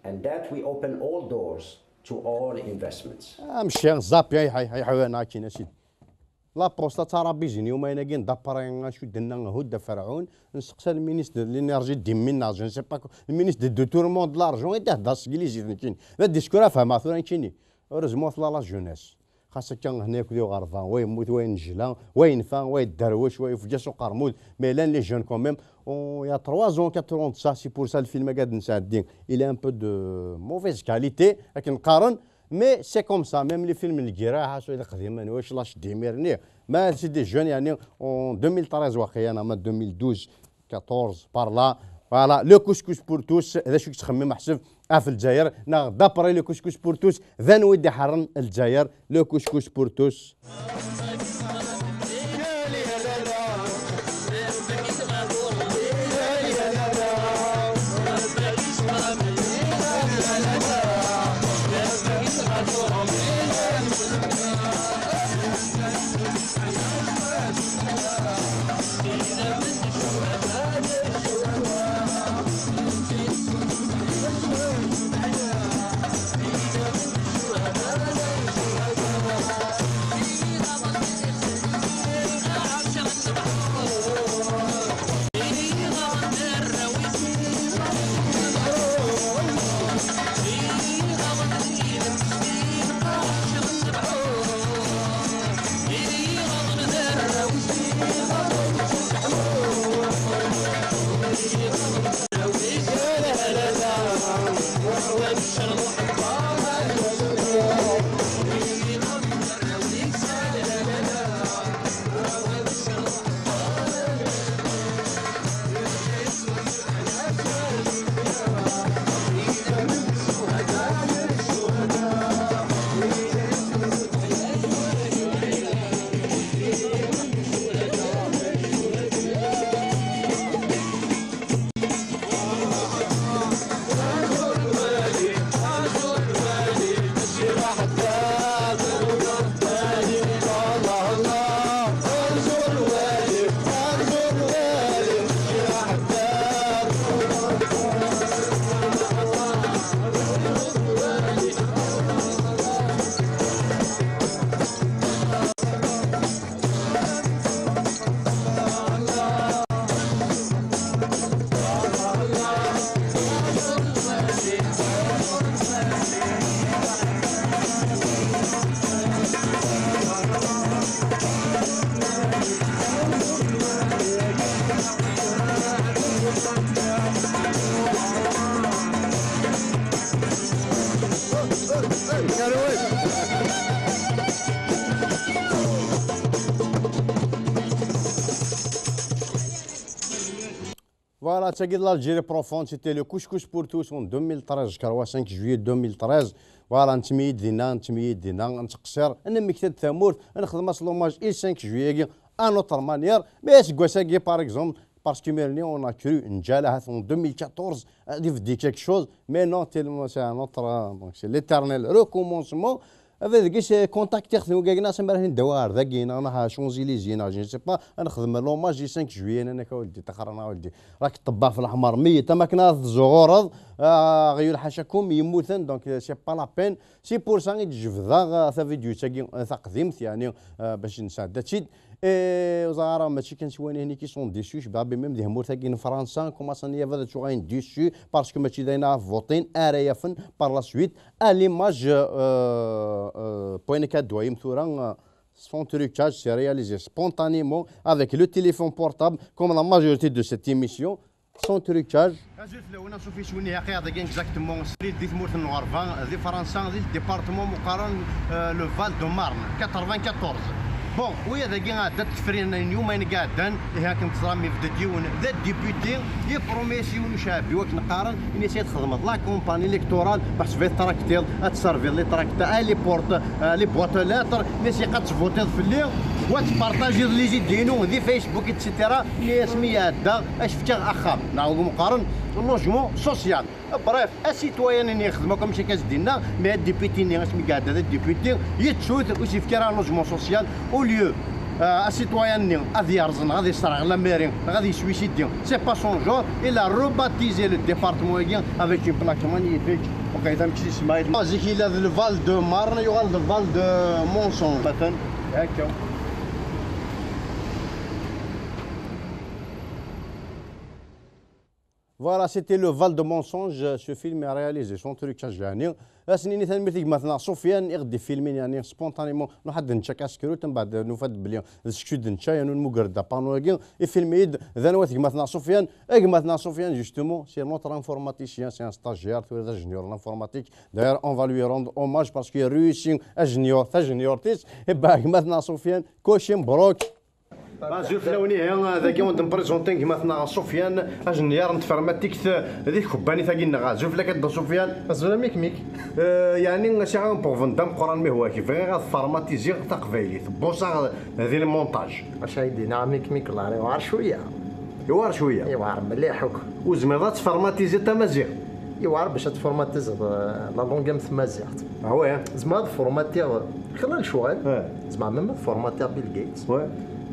And that we open all doors to all investments. Amcir, zapi, ay, ay, ay, ḥawan, akin, asid. La poste, ad tara bizin, yuma-agi, d'après acu d-tenna Hudda Ferɛun, nseqsa le ministre de l'énergie, des mines, je ne sais pas quoi, le ministre de, de tout le monde, l'argent, et d-ihedder s teglizit, nekkini. D discours ad fehmeɣ tura, nekkini. Heureusement, tella la jeunesse. Xas akka, hna yakk d uɣerba, wa yemmut, wa yennejla, wa yenfa, wa yedderwec, wa yefǧa s uqermud, mais llan les jeunes quand même. On, il y a trois ans, quatre ans de ça, c'est pour ça le film-agi ad nesɛeddi, il est un peu de mauvaise qualité, akken qqaren, mais c'est comme ça, même les films n lgirah, ha, s wid iqdimen, wac lâche d'imir-nni, mais c'est des jeunes, yeɛni, en deux mille treize waqila, neɣ ma deux mille douze, quatorze, par là. Voilà, le couscous pour tous, d acu i yettxemmim ḥseb ɣef Lezzayer, neɣ d'après le couscous pour tous, d anwa i d-iḥerren Lezzayer, le couscous pour tous. Voilà, tagi d l'Algérie profonde, c'était le couscous pour tous en deux mille treize, je crois, cinq juillet deux mille treize. Voilà, nettemyid dinna, nettemyid dinna, nettqeṣṣir, nemmekta-d tamurt, nexdem-as l'hommage i cinq juillet-agi, à notre manière. Mais aseggas-agi, par exemple, parce que imir-nni, on a cru, nǧal ahat en deux mille quatorze, ad ibeddi quelque chose, mais non, tellement c'est un autre, euh, donc c'est l'éternel recommencement. Baba deg-s, eh, contactiɣ-ten wigagin, ass mi ara ten-id-awiɣ ɣer dagi, neɣ, neɣ Champs-Élysées, neɣ je ne sais pas, ad nexdem l'hommage i cinq juillet, nnan-ak a weldi, taxerra a weldi. Rak ṭṭebbaɛ f leḥmer, meyyet, am akken ad tzuɣureḍ, ah, aɣyul ḥacakum, yemmuten, donc, eh, c'est pas la peine. C'est pour ça i d-jebdeɣ, eh, tavidyut-agi, eh, taqdimt, yeɛni, eh, bac nesɛedda-tt-id. Eh, ur ẓriɣ ara, mačči kan s wayen-nni qui sont déçus, cbiɣ même di tmurt-agi n Fransa, commencen-iyi ad ttuɣalen déçus, parce que mačči d ayen ara votin, ara yafen par la suite, à l'image, euh, euh, point quatre doyim tura, euh, sans trucage, c'est réalisé spontanément avec le téléphone portable, comme la majorité de cette émission, sans trucage. Azul fell-awen, anṣuf iswi-nni aqqiɣ dagi exactement srid di tmurt n Lɣerba, di Fransa, di département meqqaren, euh, le Val de Marne, quatre-vingt-quatorze. Bon, wiya dagi ɛedda-d tefrin n yumayen iɛeddan, ihi akken teẓram yebda-d yiwen d député, yepromet yiwen uceɛbi wakken qqaren, ini-as ad txedmeḍ la campagne électorale, beḥseb ad traktiḍ, ad tserviḍ les tracts, à les portes, euh, les boîtes aux lettres, ini-as ilaq ad tvotiḍ fell-i, wa ad tpartajiḍ les idées-inu di Facebook, et cetera. Ini-as mi iɛedda, ad k-fkeɣ axxam. Neɣ wigi meqqaren logement social. Bref, asitwayan-nni yexdem akk amek akka s-d-inna, mais adéputé-nni asmi iɛedda d adéputé, yettu-t, ur s-yefki ara logement social, au lieu, euh, asitwayan-nni ad yerẓ neɣ ad yesserɣ la mairie, neɣ ad yeswisidi, c'est pas son genre. Il a rebaptisé le département-agi avec une plaque magnifique. Waqila amek i s-isemma, zik yella d le Val de Marne, yuɣal d Val de Mensonge. Atan, akka. Voilà, c'était le Val de Mensonge. Ce film est réalisé sans trucage, yeɛni. Ad s-nini tanemmirt i gma-tneɣ Sofiane, i ɣ-d-ifilmin, yeɛni, spontanément. Nruḥ ad nečč askirut, mbeɛd nufa-d belli d seksu d-nečča, yeɛni, nmuger-d apanu-agi. Ifilm-iyi-d, d anwa-t gma-tneɣ Sofiane? Eh, gma-tneɣ Sofiane, justement, c'est notre informaticien, c'est un stagiaire, tura d ingénieur en informatique. D'ailleurs, on va lui rendre hommage parce qu'il réussit ingénieur, tajeniort-is. Eh ben, gma-tneɣ Sofiane, kuci mbruk. Azul fell-awen, ihi, dagi wen-d-nprizunti gma-tneɣ Sofiane, ajennyar n tfermatikt di tkebbanit-agi-nneɣ. Azul fell-ak a Dda Sofiane. Azul a Mikmik. Euh, yeɛni, sɛiɣ un problème d ameqqran, mi hwa-k, bɣiɣ ad formatiziɣ taqbaylit, buṣaɣ di lmontaj. Acu ay d-yenna Mikmik, la, yewɛer cwiya. Yewɛer cwiya. Yewɛer mliḥ akk. Ur tezmireḍ ad tformatiziḍ tamaziɣt? Yewɛer bac ad tformatizeḍ, euh, la langue am tmaziɣt. Ah ouais? Tzemreḍ ad tformatiɣ xlal ccɣel. Ouais. Tzemreḍ même ad tformatiɣ Bill Gates. Ouais.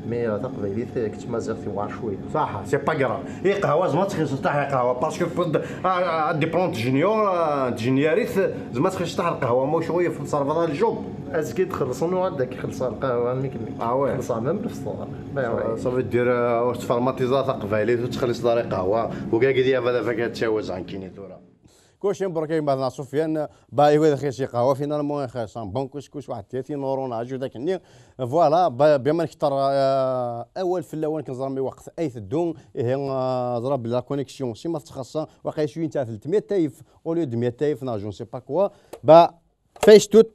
Mais, euh, taqbaylit, euh, kečč maziɣ, tiwɛer cwiya. Saḥa, c'est pas grave. I qahwa, tzemreḍ ad txellṣeḍ taḥ i qahwa, parce que pour d-, ah, ah, diplôme d'ingénieur, ah, d'ingénierie, tzemreḍ ad txellṣeḍ taḥ lqahwa, ma ur cɣel, il faut tserviḍ à le job. Azekka i d-xellṣen, uɣal d ak-xellṣeɣ lqahwa, Mikmik. Ah ouais. Xellṣeɣ même lefṭur. Ben ça, ouais. Ça veut dire, euh, ur tformatizeḍ ara taqbaylit, ur txellṣeḍ ara i qahwa. Ugagi di abad afak ad tawaz ɛenkini tura. Kuci mbruk a gma-tneɣ Sofiane, bah, iwa d xis i qahwa, finalement, c'est un bon couscous, waḥed tlatin euros, neɣ acu d akken-nni. Voilà, bah, bien ma nekter, euh, awal fell-awen, akken ẓran mi waqt ay teddu, ihi, euh, ẓra belli la connexion, si ma tettxaṣṣa, waqila cwi netta telt mya tayef, au lieu de mya tayef, neɣ je ne sais pas quoi. Bah, face tout.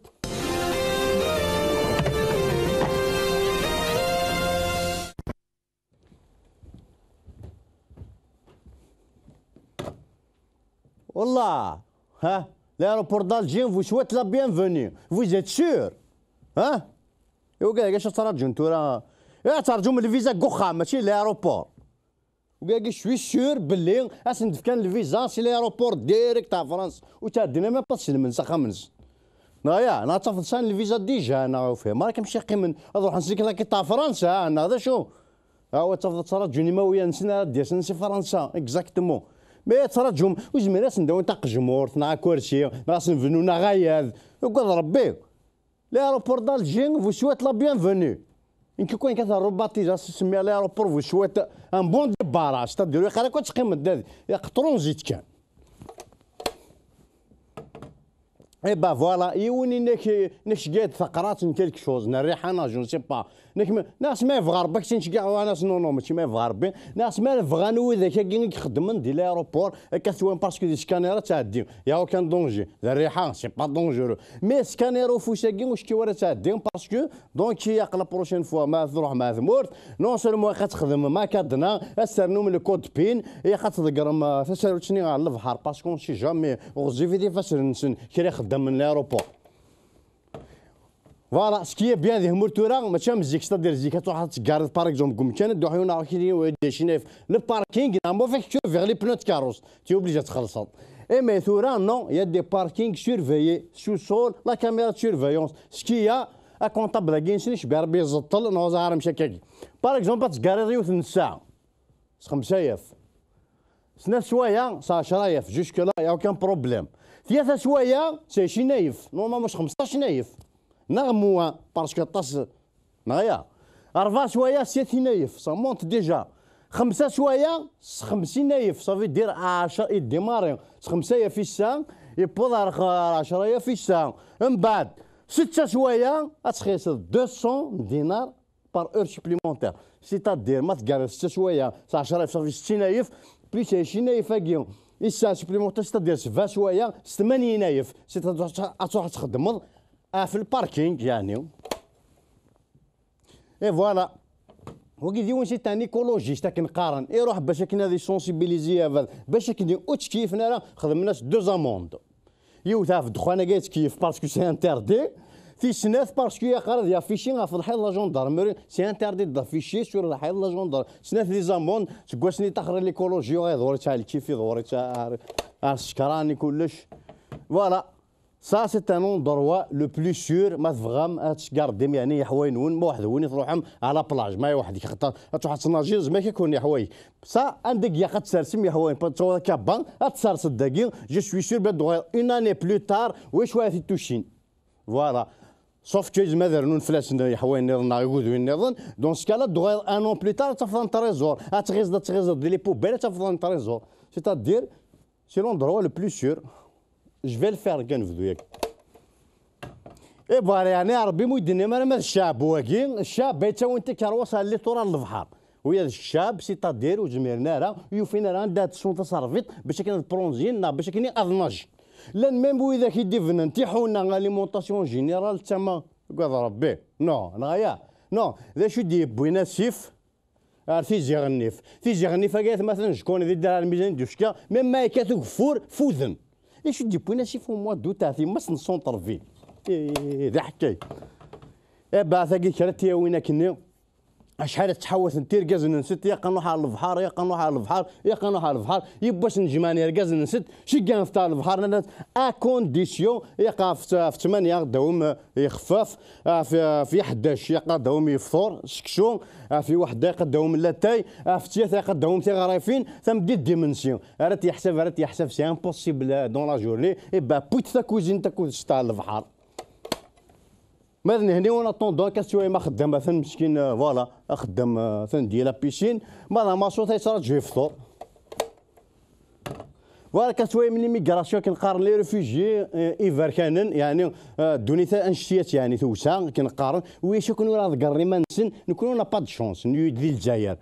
Wallah, ha, l'aéroport d'Alger, vous souhaite la bienvenue. Vous êtes sûr? Ha? Iwakken acu ad traǧun tura? Eh, ad traǧum lviza deg uxxam, mačči l'aéroport. Ugagi, je suis sûr belli ad sen-d-fkan lviza si l'aéroport direct ɣer Fransa. Ur ttɛeddin ama pas s lmen s axxam-nsen. Neɣ ya, neɣ ad tafeḍ sɛan lviza déjà, neɣ ur fhimeɣ ara amek i qqimen, ad ruḥen seg laki ɣer Fransa, neɣ d acu? Awa, ad tafeḍ ad ttṛaǧun imawlan-nsen ara d-yasen si Fransa, exactement. Mais ad ttṛaǧum, ur zmiren ad sen-d-awin taqejmurt, neɣ akersi, neɣ ad sen-bnun aɣayad. Ugad Rebbi. L'aéroport d'Alger vous souhaite la bienvenue. Nekk kan kan rebaptiser, ad s-semmiɣ l'aéroport vous souhaite un bon débarras. C'est-à-dire, iqar akk ad teqqimeḍ da, iq transit kan. Eh ben voilà, yiwen inek, inek ceggeɛ-d taqrat n quelque chose, n rriḥa, neɣ je ne sais pas. Nek me, neɣ s ma yebɣa Rebbi, ak-tt-in-ceggeɛ, wa nas, non, non, mačči ma yebɣa Rebbi. Neɣ s ma bɣan widak-agi i ixeddmen di l'aéroport, akka twam, parce que di scanner ad tɛeddi. Y a aucun danger. D rriḥa, c'est pas dangereux. Mais scanner ufus-agi, ur cekkiw ara ad tɛeddi, parce que, donc, yak la prochaine fois, ma tṛuḥ ma tmurt, non seulement yak ad texdem ma cadenas, ad ternum le code pin, yak ad tḍeggrem, euh, tasarut-nni ɣer lebḥer, parce qu'on sait jamais, ɣezzifit ifassen-nsen, kra ixeddamen n l'aéroport. Voilà, ce qui est bien di tmurt tura, mačči am zik, c'est-à-dire zik ad tṛuḥ ad teggareḍ, par exemple, deg umkan, ad d-iruḥ yiwen, aɣ-, kini, euh, des chinef. Le parking, neɣ ma fek vers les pneus de carrosse, tu es obligé ad txellṣeḍ. Eh mais tura, non, il y a des parkings surveillés, sous-sol, la caméra de surveillance. Ce qui y a, akunṭabl-agi-nsen, icbi Rebbi iẓeṭṭel, neɣ ẓer amek akkagi. Par exemple, ad teggariḍ yiwet n ssaɛa, s xemsa alaf. Snat swayeɛ, s ɛecra alaf, jusque-là, y a aucun problème. Tlata swayeɛ, s ɛecrin alaf, normalement, s xemseṭṭac alaf. Neɣ moins, parce que aṭas, neɣ ya. Rebɛa swayeɛ, s tlatin alaf, ça monte déjà. Xemsa swayeɛ, s xemsin alaf, ça veut dire ɛecra, i démarrer s xemsa alaf i ssaɛa, yewweḍ ar, ar ɛecra alaf i ssaɛa. Mbeɛd, setta swayeɛ, ad txellṣeḍ deux cents dinars par heure supplémentaire. C'est-à-dire, ma tgareḍ setta swayeɛ, s ɛecra alaf, ça fait settin alaf, plus ɛecrin alaf-agi i ssaɛa supplémentaire, c'est-à-dire sebɛa swayeɛ, s tmanyin alaf. C'est-à-dire, ad tṛuḥeḍ ad txedmeḍ, ah, ɣef le parking, yeɛni. Et voilà. Wagi d yiwen, c'est un écologiste, akken qqaren. Iruḥ bac akken ad yessensibiliser abad, bac akken ur ttkeyyfen ara, xedmen-as deux amendes. Yiwet ɣef ddexxan-agi yettkeyyif, parce que c'est interdit. Tis snat, parce que yeqqar ad yaffici ɣef lḥiḍ la gendarmerie, c'est interdit d'afficher sur lḥiḍ la gendarmerie. Snat des amendes, seg wass-nni ṭaxer l'écologie, ur iḍur-itt lkif, iḍur-itt ar, ar ssekran i kullec. Voilà. Ça, c'est un endroit le plus sûr, ma tebɣam ad tgardim, yeɛni, yeḥwayen-nwen, ma weḥd-wen i tṛuḥem à la plage, ma weḥd-k, xaṭer ad tṛuḥ ad tnajiḍ, zma k-, kun yeḥway. Ça, anda i ilaq ad tsersem yeḥwayen, pa tṛuḥ akka, ban, ad tserseḍ dagi, je suis sûr, bad une année plus tard, wi cwa ad t-id-tucin. Voilà. Sauf que zma ad rnun fell-asen yeḥwayen-nniḍen neɣ iguduyen-nniḍen, dans ce cas-là, ad d-tuɣaleḍ un an plus tard, ad tafeḍ un trésor, ad tɣiẓeḍ, ad tɣiẓeḍ di les poubelles, ad tafeḍ un trésor. C'est-à-dire, c'est l'endroit le plus sûr. Je vais le faire, kan bdu yak. Et voilà, yeɛni, Rebbi mu d-yennim ara ma d ccɛeb wagi, ccɛeb ay yettawin tikerwas ar littoral n lebḥer. Wiyaḍ ccɛeb, c'est-à-dire, ur zmiren ara, ur yufin ara anda ad ssun taserfiṭ, bac akken ad pronzin, neɣ bac akken ad najen. Llan même widak i d-ibnan tiḥuna, alimentation générale, d tama, agad Rebbi. Non, neɣ ya? Non, d acu i d-yewwin asif? Ar Tizi Ɣennif. Tizi Ɣennif-agi atmaten jkun di drar lmizan d ucka, même ma yekkat ugeffur, fuden. D acu d-yewwin asif au mois d'août ar tumast n centre-ville? Ih, d aḥekkay. Ibaɛt-agi kra n tyawin akkenni. Acḥal ad ttḥawaten tirgazen-nsent, yaq ad nruḥ ar lebḥer, yaq ad nruḥ ar lebḥer, yaq ad nruḥ ar lebḥer. Yiwwas n jemɛen irgazen-nsent, ceggan-t ar lebḥer, nnan-as, à condition, yaq ɣef, ɣef ttmanya ad d-tawim, eh, ixeffaf, ɣef, ɣef ḥdac, yaq ad d-tawim ifṭur, seksu, ɣef waḥda, yaq ad d-tawim latay, ɣef ttlata, yaq ad d-tawim tiɣrifin, tameddit d imensi. Ara t-yeḥsab, ara t-yeḥsab, c'est impossible, eh, dans la journée. Eh ben, put takuzint, takuzint ar lebḥer. Ma d nehni, en attendant, akka tettwayem axeddam, atan meskin, euh, voilà, axeddam, euh, atan di la piscine. Ma d amaṣut ay yettraǧu yefṭur. Voilà, akka tettwayem l'immigration, akken qqaren les réfugiés, euh, iberkanen, yeɛni, euh, ddunit annect-ilat, yeɛni, tewsa, akken qqaren. Wi acu akken ur ḍeggren iman-nsen, nekkni on n'a pas de chance, nyu di Lezzayer.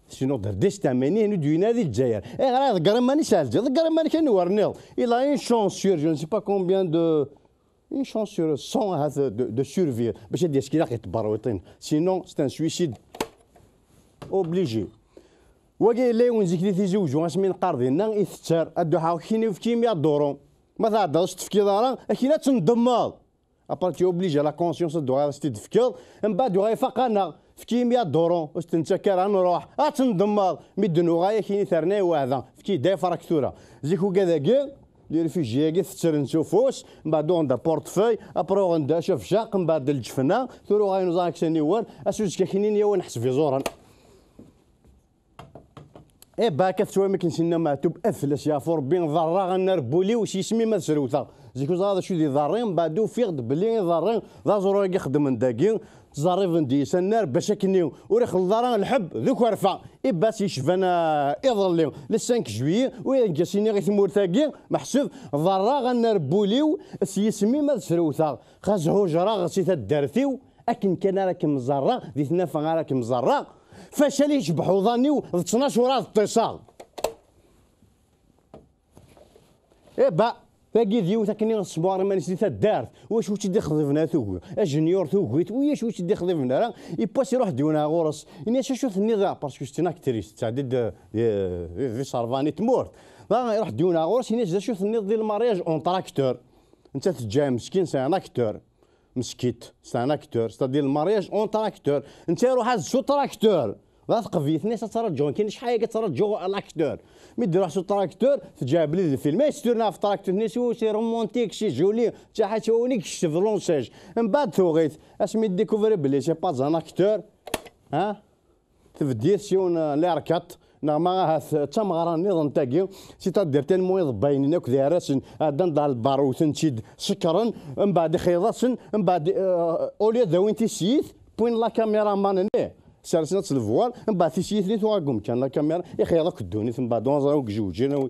Sinon, d destin, mais nihen ur d-yuwin ara di Lezzayer. Ayɣer ara iḍegger iman-is ar Lezzayer? Ḍegger iman-ik anwa nniḍ. Il a une chance sur, je ne sais pas combien de, une chance sur cent, ahat, de, de survivre. Bac ad d-yas kra ɣer tberwiṭin. Sinon, c'est un suicide obligé. Wagi yella yiwen zik di Tizi Uzzu, asmi neqqar dinna, itetter, ad d-uḥeɣ kini, efk-iyi mya duṛu. Ma tɛeddaḍ ur s-tefkiḍ ara, akin ad tendemmeḍ. Après, tu es obligé, la conscience, ad d-uɣal ad s-t-id-tefkiḍ. Mbeɛd, uɣal ifaq-aneɣ. Efk-iyi mya duṛu, ur s-t-nettak ara, ad nruḥ. Ad tendemmeḍ. Mi d-nuɣal, akin i terna i weɛda. Efk-iyi-d ay frak tura. Zik ugad-agi, les réfugiés-agi tettren s ufus, mbeɛd uɣen-d aportefeuille, après uɣen-d acafcaq, mbeɛd lǧefna, tura uɣalen uẓan aksan iwal, ass uzekka kinin yawan ḥseb iẓuran. Eh ben, akka tettwam akken sinna Meɛtub, ad fell-as yeɛfu Rebbi, ḍerraɣ annar n wul-iw s yisem-im ad srewteɣ. Zik ur ẓriɣ d acu d iḍerri, mbeɛd ufiɣ-d belli iḍerri d aẓru-agi xeddmen dagi, ttẓerriben deg-s annar bac akken ur ixelleḍ ara lḥebb d ukerfa. Ibas yecban, ah, iḍelli, le cinq juillet, u iga s-iniɣ i tmurt-agi, meḥsub ḍerraɣ annar n wul-iw s yisem-im ad srewteɣ, xas hujreɣ si taddart-iw, akken kan ara kem-ẓerreɣ, di tnafa ara kem-ẓerreɣ, facal i yecbeḥ uḍan-iw, d ttnac ur ad ṭṭiseɣ. Eh bah, tagi d yiwet akken i tesbuɣar iman-is di taddart. Wacu ur tt-id-ixḍiben ara tugi? Ajenyur tugi-t, ulac ur tt-id-ixḍiben ara. Yewwas iruḥ-d yiwen ɣur-ɣur-s. Ini-as acu tenniḍ, parce que c'est une actrice, tettɛeddi-d, eh, di, di ṣṣerban i tmurt. Dɣa iruḥ-d yiwen ɣur-ɣur-s, ini-as d acu tenniḍ di le mariage en tracteur? Netta teǧǧa meskin, c'est un acteur. Meskit, c'est un acteur, c'est-à-dire le mariage entre acteurs. Netta iruḥ-as s utracteur. Dɣa teqbel, tenna-as ad ttraǧuɣ, kan acḥal akka ttraǧuɣ l'acteur. Mi d-iruḥ s utracteur, teǧǧa belli d lfilm. Ay s-turna ɣef tracteur, tenna-as, "Oh, c'est romantique, c'est joli." Ttaḥa-tt wawen i yekteb lansaj. Mbeɛd tuɣ-it, asmi découvrir belli c'est pas un acteur. Hein? Tebdi-t s yiwen, euh, l'erkat, neɣ ma ahat d tameɣra nniḍen tagi, c'est-à-dire tellement iḍebbayen-nni akk d iɛrasen, ɛeddan-d ɣer lbar, wten-tt-id, sekkren, mbeɛd ixeyyḍ-asen, mbeɛd, euh, au lieu d-awin tissit, wwin la caméra man-nni, sersen-tt s lebwar, mbeɛd tissit-nni tuɣal deg umkan, la caméra, ixeyyḍ akk ddunit, mbeɛd ur neẓri wi izewǧen, wi.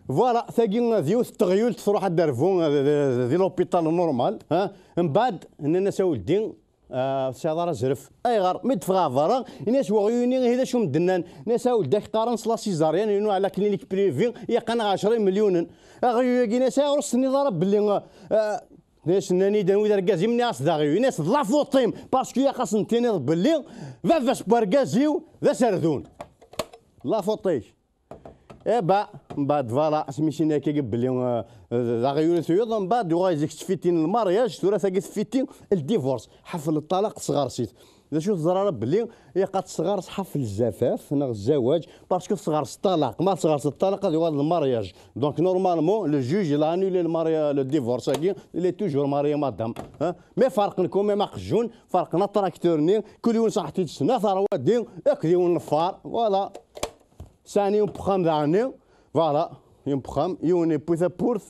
Voilà, tagi d yiwet n teɣyult truḥ ad d-terbu, euh, di, di, di l'hôpital normal, ha? Mbeɛd, nnan-as a weldi, Ah, ur tesɛiḍ ara azref. Ayɣer? Mi d-teffeɣ ɣer berra, ini-as weɣyul-nni, ihi d acu m-d-nnan? Ini-as a weldak, qqaren-as la césarienne, inu à la clinique privée, yeqqan-aɣ ɛecra imelyunen. Aɣyul-agi, ini-as ayɣer ur s-tenniḍ ara belli, ah, ah, ini-as nnan-iyi-d anwa i d argaz-im, nniɣ-as d aɣyul. Ini-as d la faute-im, parce que ilaq ad s-tiniḍ belli baba-s n wergaz-iw d aserdun. La faute-ik. Eh bah, mbeɛd, voilà, asmi s-iniɣ akka belli, euh, euh, d aɣyul i tuyeḍ, mbeɛd uɣal zik tfiti n lmaryaj, tura tagi tfiti n ldivorce, ḥafel ṭṭalaq, tesɣers-it. D acu teẓra ara belli ilaq ad tesɣers ḥafel zzafaf neɣ zzawaj, parce que tesɣers ṭṭalaq, ma tesɣers ṭṭalaq ad yuɣal d lmaryaj. Donc normalement, le juge, il a annulé le mari-, le divorce-agi, il est toujours marié, madame. Hein? Mais ferqen quand même aqjun, ferqen atracteur-nni, kul yiwen ṣaḥet-it snat rwadi, akked yiwen lfar, voilà. Sɛan yiwen n uxxam daɣen, voilà, yiwen n uxxam, yiwen yewwi tawwurt,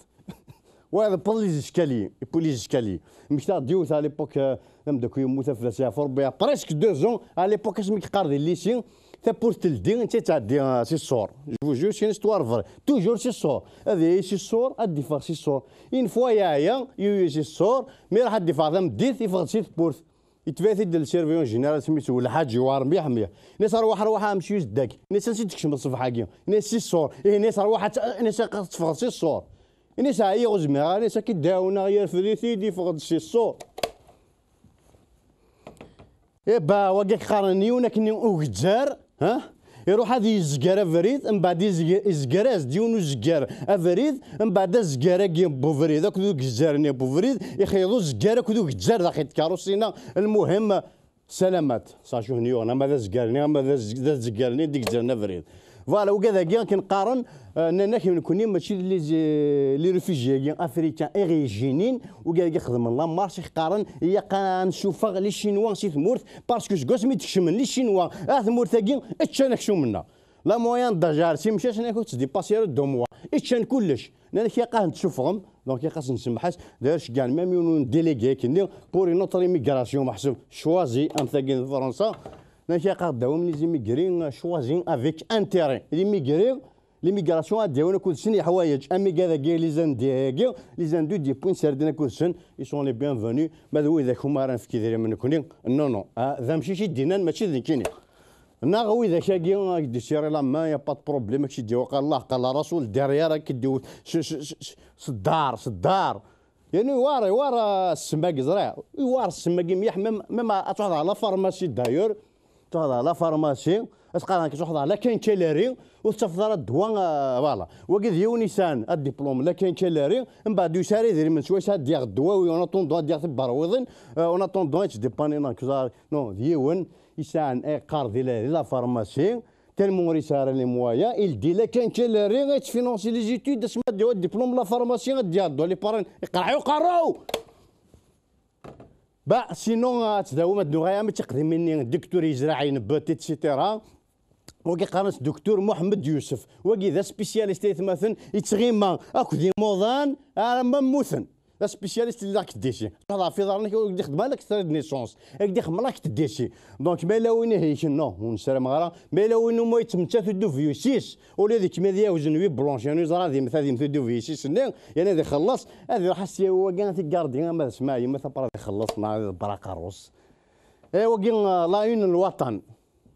wayeḍ yewweḍ les escaliers, yewwi les escaliers. Mmektaɣ-d yiwet à l'époque, euh, d ameddakel yemmut ad fell-as yeɛfu Rebbi, il y a presque deux ans, à l'époque asmi yeqqar di lycée, tawwurt teldi, netta yettɛeddi, euh, si ṣṣur. Je vous jure, c'est une histoire vraie. Toujours si ṣṣur. Ad yali si ṣṣur, ad d-iffeɣ si ṣṣur. Une fois yeɛya, yugi si ṣṣur, mi iruḥ ad d-iffeɣ tameddit, iffeɣ-d si tewwurt. Yetbeɛ-it-id le surveillant général, isem-is Lḥaǧ, yewɛer mliḥ mliḥ. Ini-as, "Rwaḥ, rwaḥ a monsieur, zeddak." Ini-as, "Ansi d-tkecmeḍ ṣṣbeḥ-agi?" Ini-as, "Si ṣṣur." Ih, ini-as, "Rwaḥ, ad tt-, ini-as, ad teffɣeḍ si ṣṣur." Ini-as, "Ɛyiɣ, ur zmireɣ ara." Ini-as, "Ad k-id-ɛawneɣ." Yerfed-it-id, iffeɣ-d si ṣṣur. Eh bah, wagi qqaren yiwen akken ugezzar, ha? Iruḥ ad yezger abrid, mbeɛd izge-, izger-as-d yiwen uzeggar abrid, mbeɛd azeggar-agi n ubrid akked ugezzar-nni n ubrid, ixeyyḍ uzeggar akked ugezzar daxel tkeṛṛust-inna. Lmuhim, salamat. Sacu hen yuɣen, ama d azeggar-nni, ama d az-, d azeggar-nni d-igezzren abrid. Voilà, ugad-agi akken qqaren, euh, nnan-ak nekkni mačči d les, les réfugiés-agi africains originaires, ugad-agi xedmen la marche, i qqaren ilaq ad nsuffeɣ les Chinois si tmurt, parce que seg wasmi d-kecmen les Chinois ar tmurt-agi, ččan aksum-nneɣ. La moyenne d'âge ar simcac, nnan-ak ur ttdipasi ara deux mois. Ččan kullec. Nnan-ak ilaq ad ten-tsuffɣem, donc ilaq ad sen-tsemḥes. D'ailleurs, ceggɛen même yiwen n délégué akkenni pour une autre immigration, meḥsub choisie, am tagi n Fransa. Nnan-ak ilaq ad d-awim les immigrés, euh, choisis avec intérêt. L'immigré, l'immigration ad d-yawin akked-sen yeḥwayeǧ. Am igad-agi, les Indiens-agi, les Hindous d-yewwin serdin akked-sen, ils sont les bienvenus. Ma d widak umi ara nefk idrimen nekkni, non, non. Ah, d amcic i d-yennan, mačči d nekkini. Neɣ widak-agi, ak-d-isiri la main, y a pas de problème, ak-d-iwaq Allah, qal Rasul, derrière, ak-d-iwet s, s, s, s, s ddaṛ, s ddaṛ. Yani, iwar, iwar, ah, ssem-agi, ẓriɣ. Iwar ssem-agi mliḥ, même, même ad truḥeḍ ɣer la pharmacie, d'ailleurs. Truḥeḍ ɣer la pharmacie, ad s-qqaren-ak truḥeḍ ɣer la quincaillerie, ur tettafeḍ ara ddwa, ah, voilà. Wagi d yiwen yesɛan adiplum la quincaillerie, mbeɛd ur yesɛi ara idrimen, swayes ad d-yaɣ ddwawi, en attendant ad d-yaɣ tiberwiḍin, ah, en attendant ad yettdipani, non, d yiwen yesɛan, eh, qqar di la, di la pharmacie, tellement ur yesɛi ara les moyens, il dit la quincaillerie ad tfinansi les études, asmi ad d-yawi diplôme la pharmacie, ad d-yaɣ ddwa les parents, iqerḥ uqerru! Bah, sinon, ad tdawim, ad nuɣal am tiqdimin-nni, docteur yezraɛen, but, et cetera. Wagi qqaren-as Docteur Mohamed Youssef. Wagi d aspécialiste ay atmaten, yettɣima akked imuḍan arma mmuten. D aspécialiste di la K D C. Ɣef iḍarren-ik ur k-d-ixdem ara l'acte de naissance. Ad k-d-ixdem la K D C. Donc, ma yella win ihi ikennu, ur nessarameɣ ara, ma yella win umi yettmettat udubyus-is, ula d kemm ad yawzen huit blanche, yernu yeẓra ad yemmet, ad yemmet udubyus-is-nni, yerna ad ixelleṣ, ad iruḥ ad s-yawi wagi, ad t-igardi ama d ssmaɛ yemmet, après ad ixelleṣ, neɣ ad iḍebber aqerru-s. Eh, wagi, euh, la une n lwaṭan.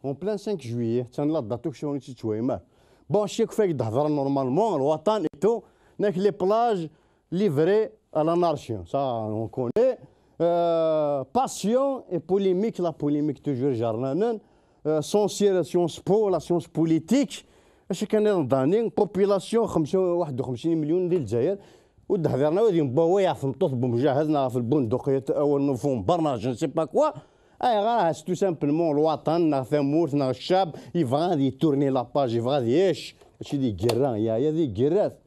En plein cinq juillet, tiens, la date, ur tt-tettwayem ara. Bon, je sais que fait d'hadra normalement, lwaṭan et tout, nek les plages livrées à l'anarchie, ça on connaît. Euh, passion et polémique, la polémique toujours jarnanen. Euh, censure, la science po, la science politique. Acu kan iḍ dani, population xemsa, waḥed u xemsin million di Lezzayer. Ur d-hdiren ara ad yembawa ɣef tmeṭṭut n umjahed neɣ ɣef lbunduqiyat awal n ufumber neɣ je ne sais pas quoi. Ayɣer? Ah, c'est tout simplement lwaṭan neɣ tamurt neɣ ccab yebɣa ad yetturni la page, yebɣa ad yec. Mačči di gerra, yeɛya di gerrat.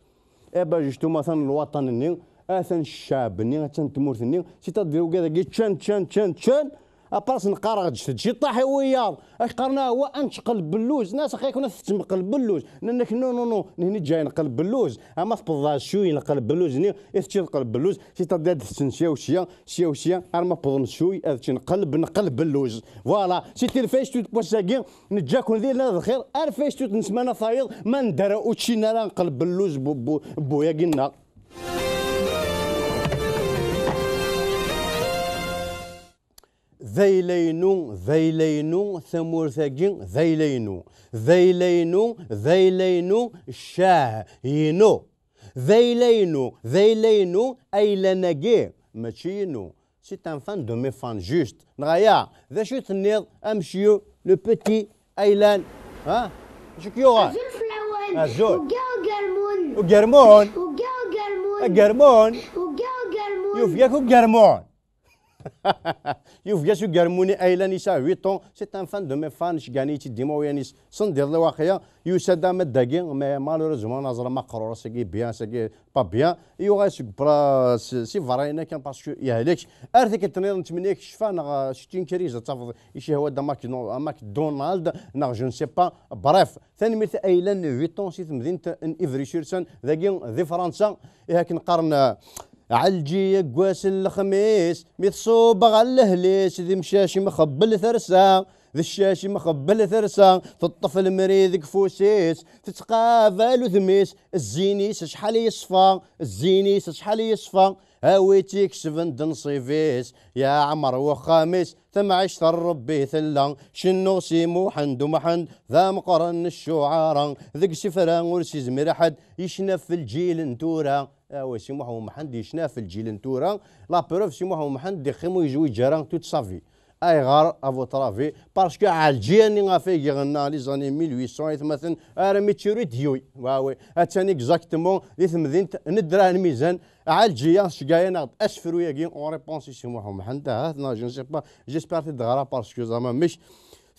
Eh ben, justement, atan lwaṭan-nni, atan ccab-nni, atan tmurt-nni, c'est-à-dire ugad-agi ččan, ččan, ččan, ččan, après neqqar-aɣ ǧǧet-d ciṭṭaḥ i wiyaḍ. Ak qqaren, ah, wa, ad nečč qelbelluz. Nas, aql-iken ad tettem qelbelluz. Nnan-ak, non, non, non, nehni ǧǧayen qelbelluz. Ama tewwḍeḍ ɣer ssuy n qelbelluz-nni, i teččiḍ qelbelluz, c'est-à-dire ad tetten sya u sya, sya u sya, arma wwḍen ssuy, ad ččen qelb n qelbelluz. Voilà, c'était le Facebook n wass-agi, neǧǧa-ken di lxir, ar Facebook n ssmana tayeḍ, ma nedder ur ččin ara qelbelluz bu, bu, bu yagi-nneɣ. D ayla-inu, d ayla-inu, tamurt-agi d ayla-inu. D ayla-inu, d ayla-inu, ccah-inu. D ayla-inu, d ayla-inu, aylan-agi mačči inu. C'est un fan de mes fans, juste. Neɣ aya, d acu i tenniḍ a monsieur le petit aylan? Ha? Acu k-yuɣen? Azul fell-awen. Azul. Ugaɣ ugermun. Ugermun. Ugaɣ ugermun. Agermun. Ugaɣ ugermun. Yufeg-ak ugermun. Yufeg-as ugermun-nni aylan, yesɛa huit ans, c'est un fan de mes fans, cegɛen-iyi-tt-id dima wayan-is. Sendiḍ lewaqi-a, yusa-d ama d dagi, mais malheureusement, neẓra ma qrur ass-agi bien, ass-agi pas bien. Yuɣal seg bra-, s-, si berra-ina kan parce que yehlek. Ar tikkelt nniḍen, nettmenni-ak ccfa neɣ, euh, c'est une crise, ad tafeḍ icihwa-d am McDo-, am McDonald, neɣ je ne sais pas. Bref, tanemmirt a aylan, huit ans si temdint n Ivry-sur-Seine, dagi di Fransa, ihi akken qqaren, euh, Ɛelǧiya deg wass n lexmis, mi tṣubb ɣer lehli-s, d imcac imxebbel tersa, d ccac imxebbel tersa, teṭṭef lemri deg ufus-is, tettqabal udem-is, zzin-is acḥal yeṣfa, zzin-is acḥal yeṣfa, a wi tt-ikesben d nnṣib-is, yeɛmer wexxam-is, tamɛict n Rebbi tella, cennuɣ Si Muḥend U Mḥend, d ameqqran n ccuɛara, deg isefra ur s-izmir ḥedd, yecna ɣef lǧil n tura. Awa, Si Muḥ Umḥend yecna ɣef lǧil n tura. La preuve, Si Muḥ Umḥend d ixim ur yezwiǧ ara toute sa vie. Ayɣer, à votre avis? Parce que Ɛelǧiya-nni ɣef ay iɣenna les années mille huit cents, aytmaten, armi d tura i d-yuy. Wawi, attan exactement di temdint n Ddrar Lmizan. Ɛelǧiya, tceggeɛ-aneɣ-d asefru-agi en réponse i Si Muḥ Umḥend. Ahat, neɣ je ne sais pas, j'espère ti d-ɣra parce que zama mec.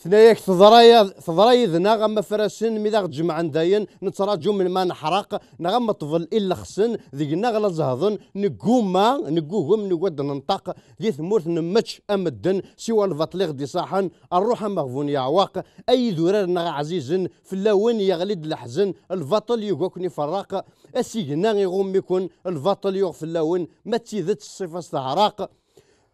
Tenna-yak, teḍra ya-, teḍra yid-neɣ am afrasen mi d aɣ-d-jemɛen dayen, nettraǧu melmi neḥreq, neɣ am ṭṭbel i llexsen, deg-neɣ la zehḍen, negguma, neggugem, nugad ad nenṭeq, di tmurt nemmečč a medden, siwa lbaṭel i ɣ-d-iṣaḥen, rruḥ ameɣbun yeɛweq, ay idurar-nneɣ ɛzizen, fell-awen yeɣli-d leḥzen, lbaṭel yugi ad ken-iferreq, asigna iɣumm-iken, lbaṭel yuɣ fell-awen, ma d tidet ṣṣifa-s teɛreq.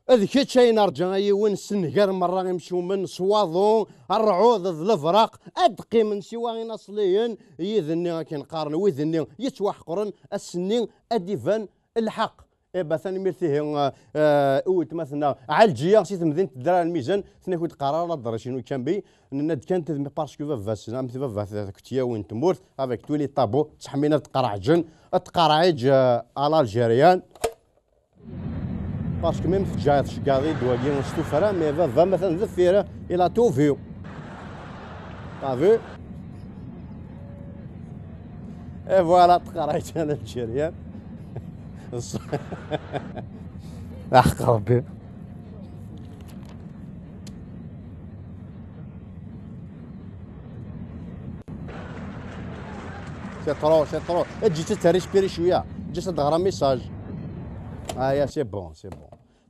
D kečč ay nerǧa a yiwen, sengar merra imcumen s waḍu, rrɛud d lebraq, ad d-qqimen siwa inaṣliyen, yid-nni akken qqaren, wid-nni yettwaḥeqren, ass-nni ad d-iban lḥeqq. Eh ben, tanemmirt ihi, eh, eh, i weltma-tneɣ Ɛelǧiya si temdint n Ddrar Lmizan, tenna-k ur d-qqar ara la drachin u kambi, nenna-d kan tedmi parce que baba-s, am baba-s, akked tiyawi n tmurt, avec tous les tabous, ttḥemmin ad tqerɛǧen, ad tqerɛiǧ, eh, à l'algérienne. Parce que même teǧǧa-, tceggeḍ-id wagi s tuffra, mais baba-m atan deffir, il a tout vu. T'as vu? Et voilà, tqerɛiǧ à l'algérienne. Aḥeqq Rebbi. C'est trop, c'est trop. Eǧǧ-itt ad t-récupérer cwiya. Eǧǧ-itt ad d-teɣra message. Ah, ya, c'est bon, c'est bon.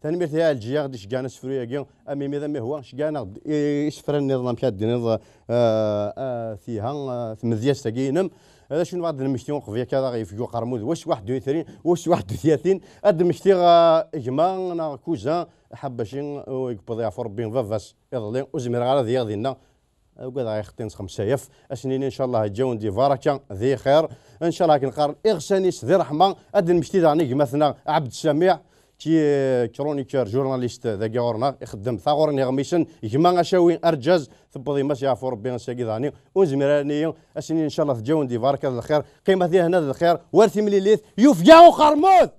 Tanemmirt i Ɛelǧiya i d-iceggɛen asefru-agi, am imi d amihwa, ceggɛen-aɣ-d i-, isefra nniḍen, amek ad d-tiniḍ, eh, eh, tiha, eh, tmedyazt-agi-inem. D acu nebɣa ad d-nemmekti uqbel akka ad aɣ-yefk uqermud, wa s waḥed u ɛecrin, wa s waḥed u tlatin, ad d-mmektiɣ, eh, gma neɣ cousin, Ḥabaci, eh, i yewweḍ yeɛfu Rebbi baba-s iḍelli, ur zmireɣ ara ad iliɣ dinna. Ugadeɣ ixeṭṭin s xemsa alaf. Ad s-nini, ncallah, yeǧǧa-wen di baraka, di xir. Ncallah, akken qqaren, iɣsan-is di ṛṛeḥma. Ad d-nemmekti daɣen i gma-tneɣ Ɛebd Ssamiɛ, ki, chroniqueur, journaliste dagi ɣur-neɣ, ixeddem taɣuri n yiɣmisen, gma acawi, arǧaz, tewweḍ yemma-s yeɛfu Rebbi ass-agi daɣen. Ur nezmir ara nini, ad s-nini, ncallah, teǧǧa-wen di baraka d lxir. Qqimet di lehna d lxir, war timlilit, yufeg-aɣ uqermud!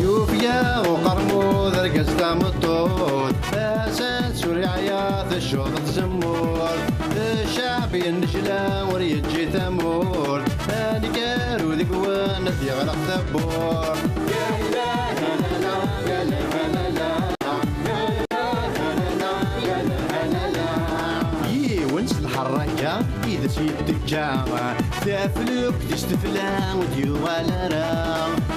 Yufeg-aɣ uqermud, argaz tameṭṭut, tasa tessuliɛya, teccuḍ tzemmurt. Ccɛeb yennejla, ur yeǧǧi tamurt. Aneggaru deg-wen ad d-yeɣleq tawwurt. Yiwen s lḥerraka i d as-yettekka, taflukt-is tefla ur d-yuɣal ara.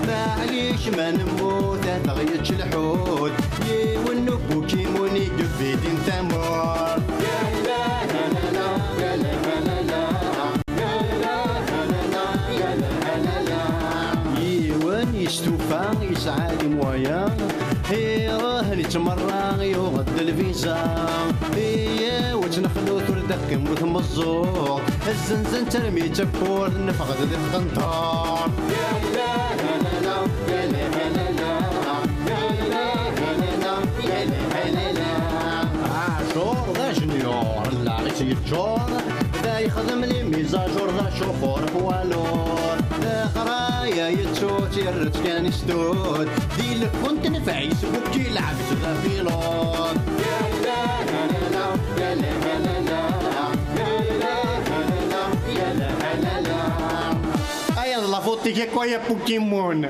Maɛlic ma nemmut ad aɣ-yečč lḥut, yiwen n ubukimun i yebidin tamurt. Yiwen yestufa, yesɛa les moyens, iruḥ yettmerra, yuɣ-d lviza. Yiwet n xlut ur d-teqqim ur tmeẓẓuɣ, zzenzen-tt armi d tawwurt, neffeɣ-d di tqenṭert. Ɛacur d ajenyur, llaɣ-is yeččur, da yexdem les mises à jour, d acuxur poids lourd. Leqraya yettu-tt, yerra-tt kan i stud, di lkunt n Facebook yelɛeb-tt d apilud. Aya d la faute-ik akk, ay a Pokémon.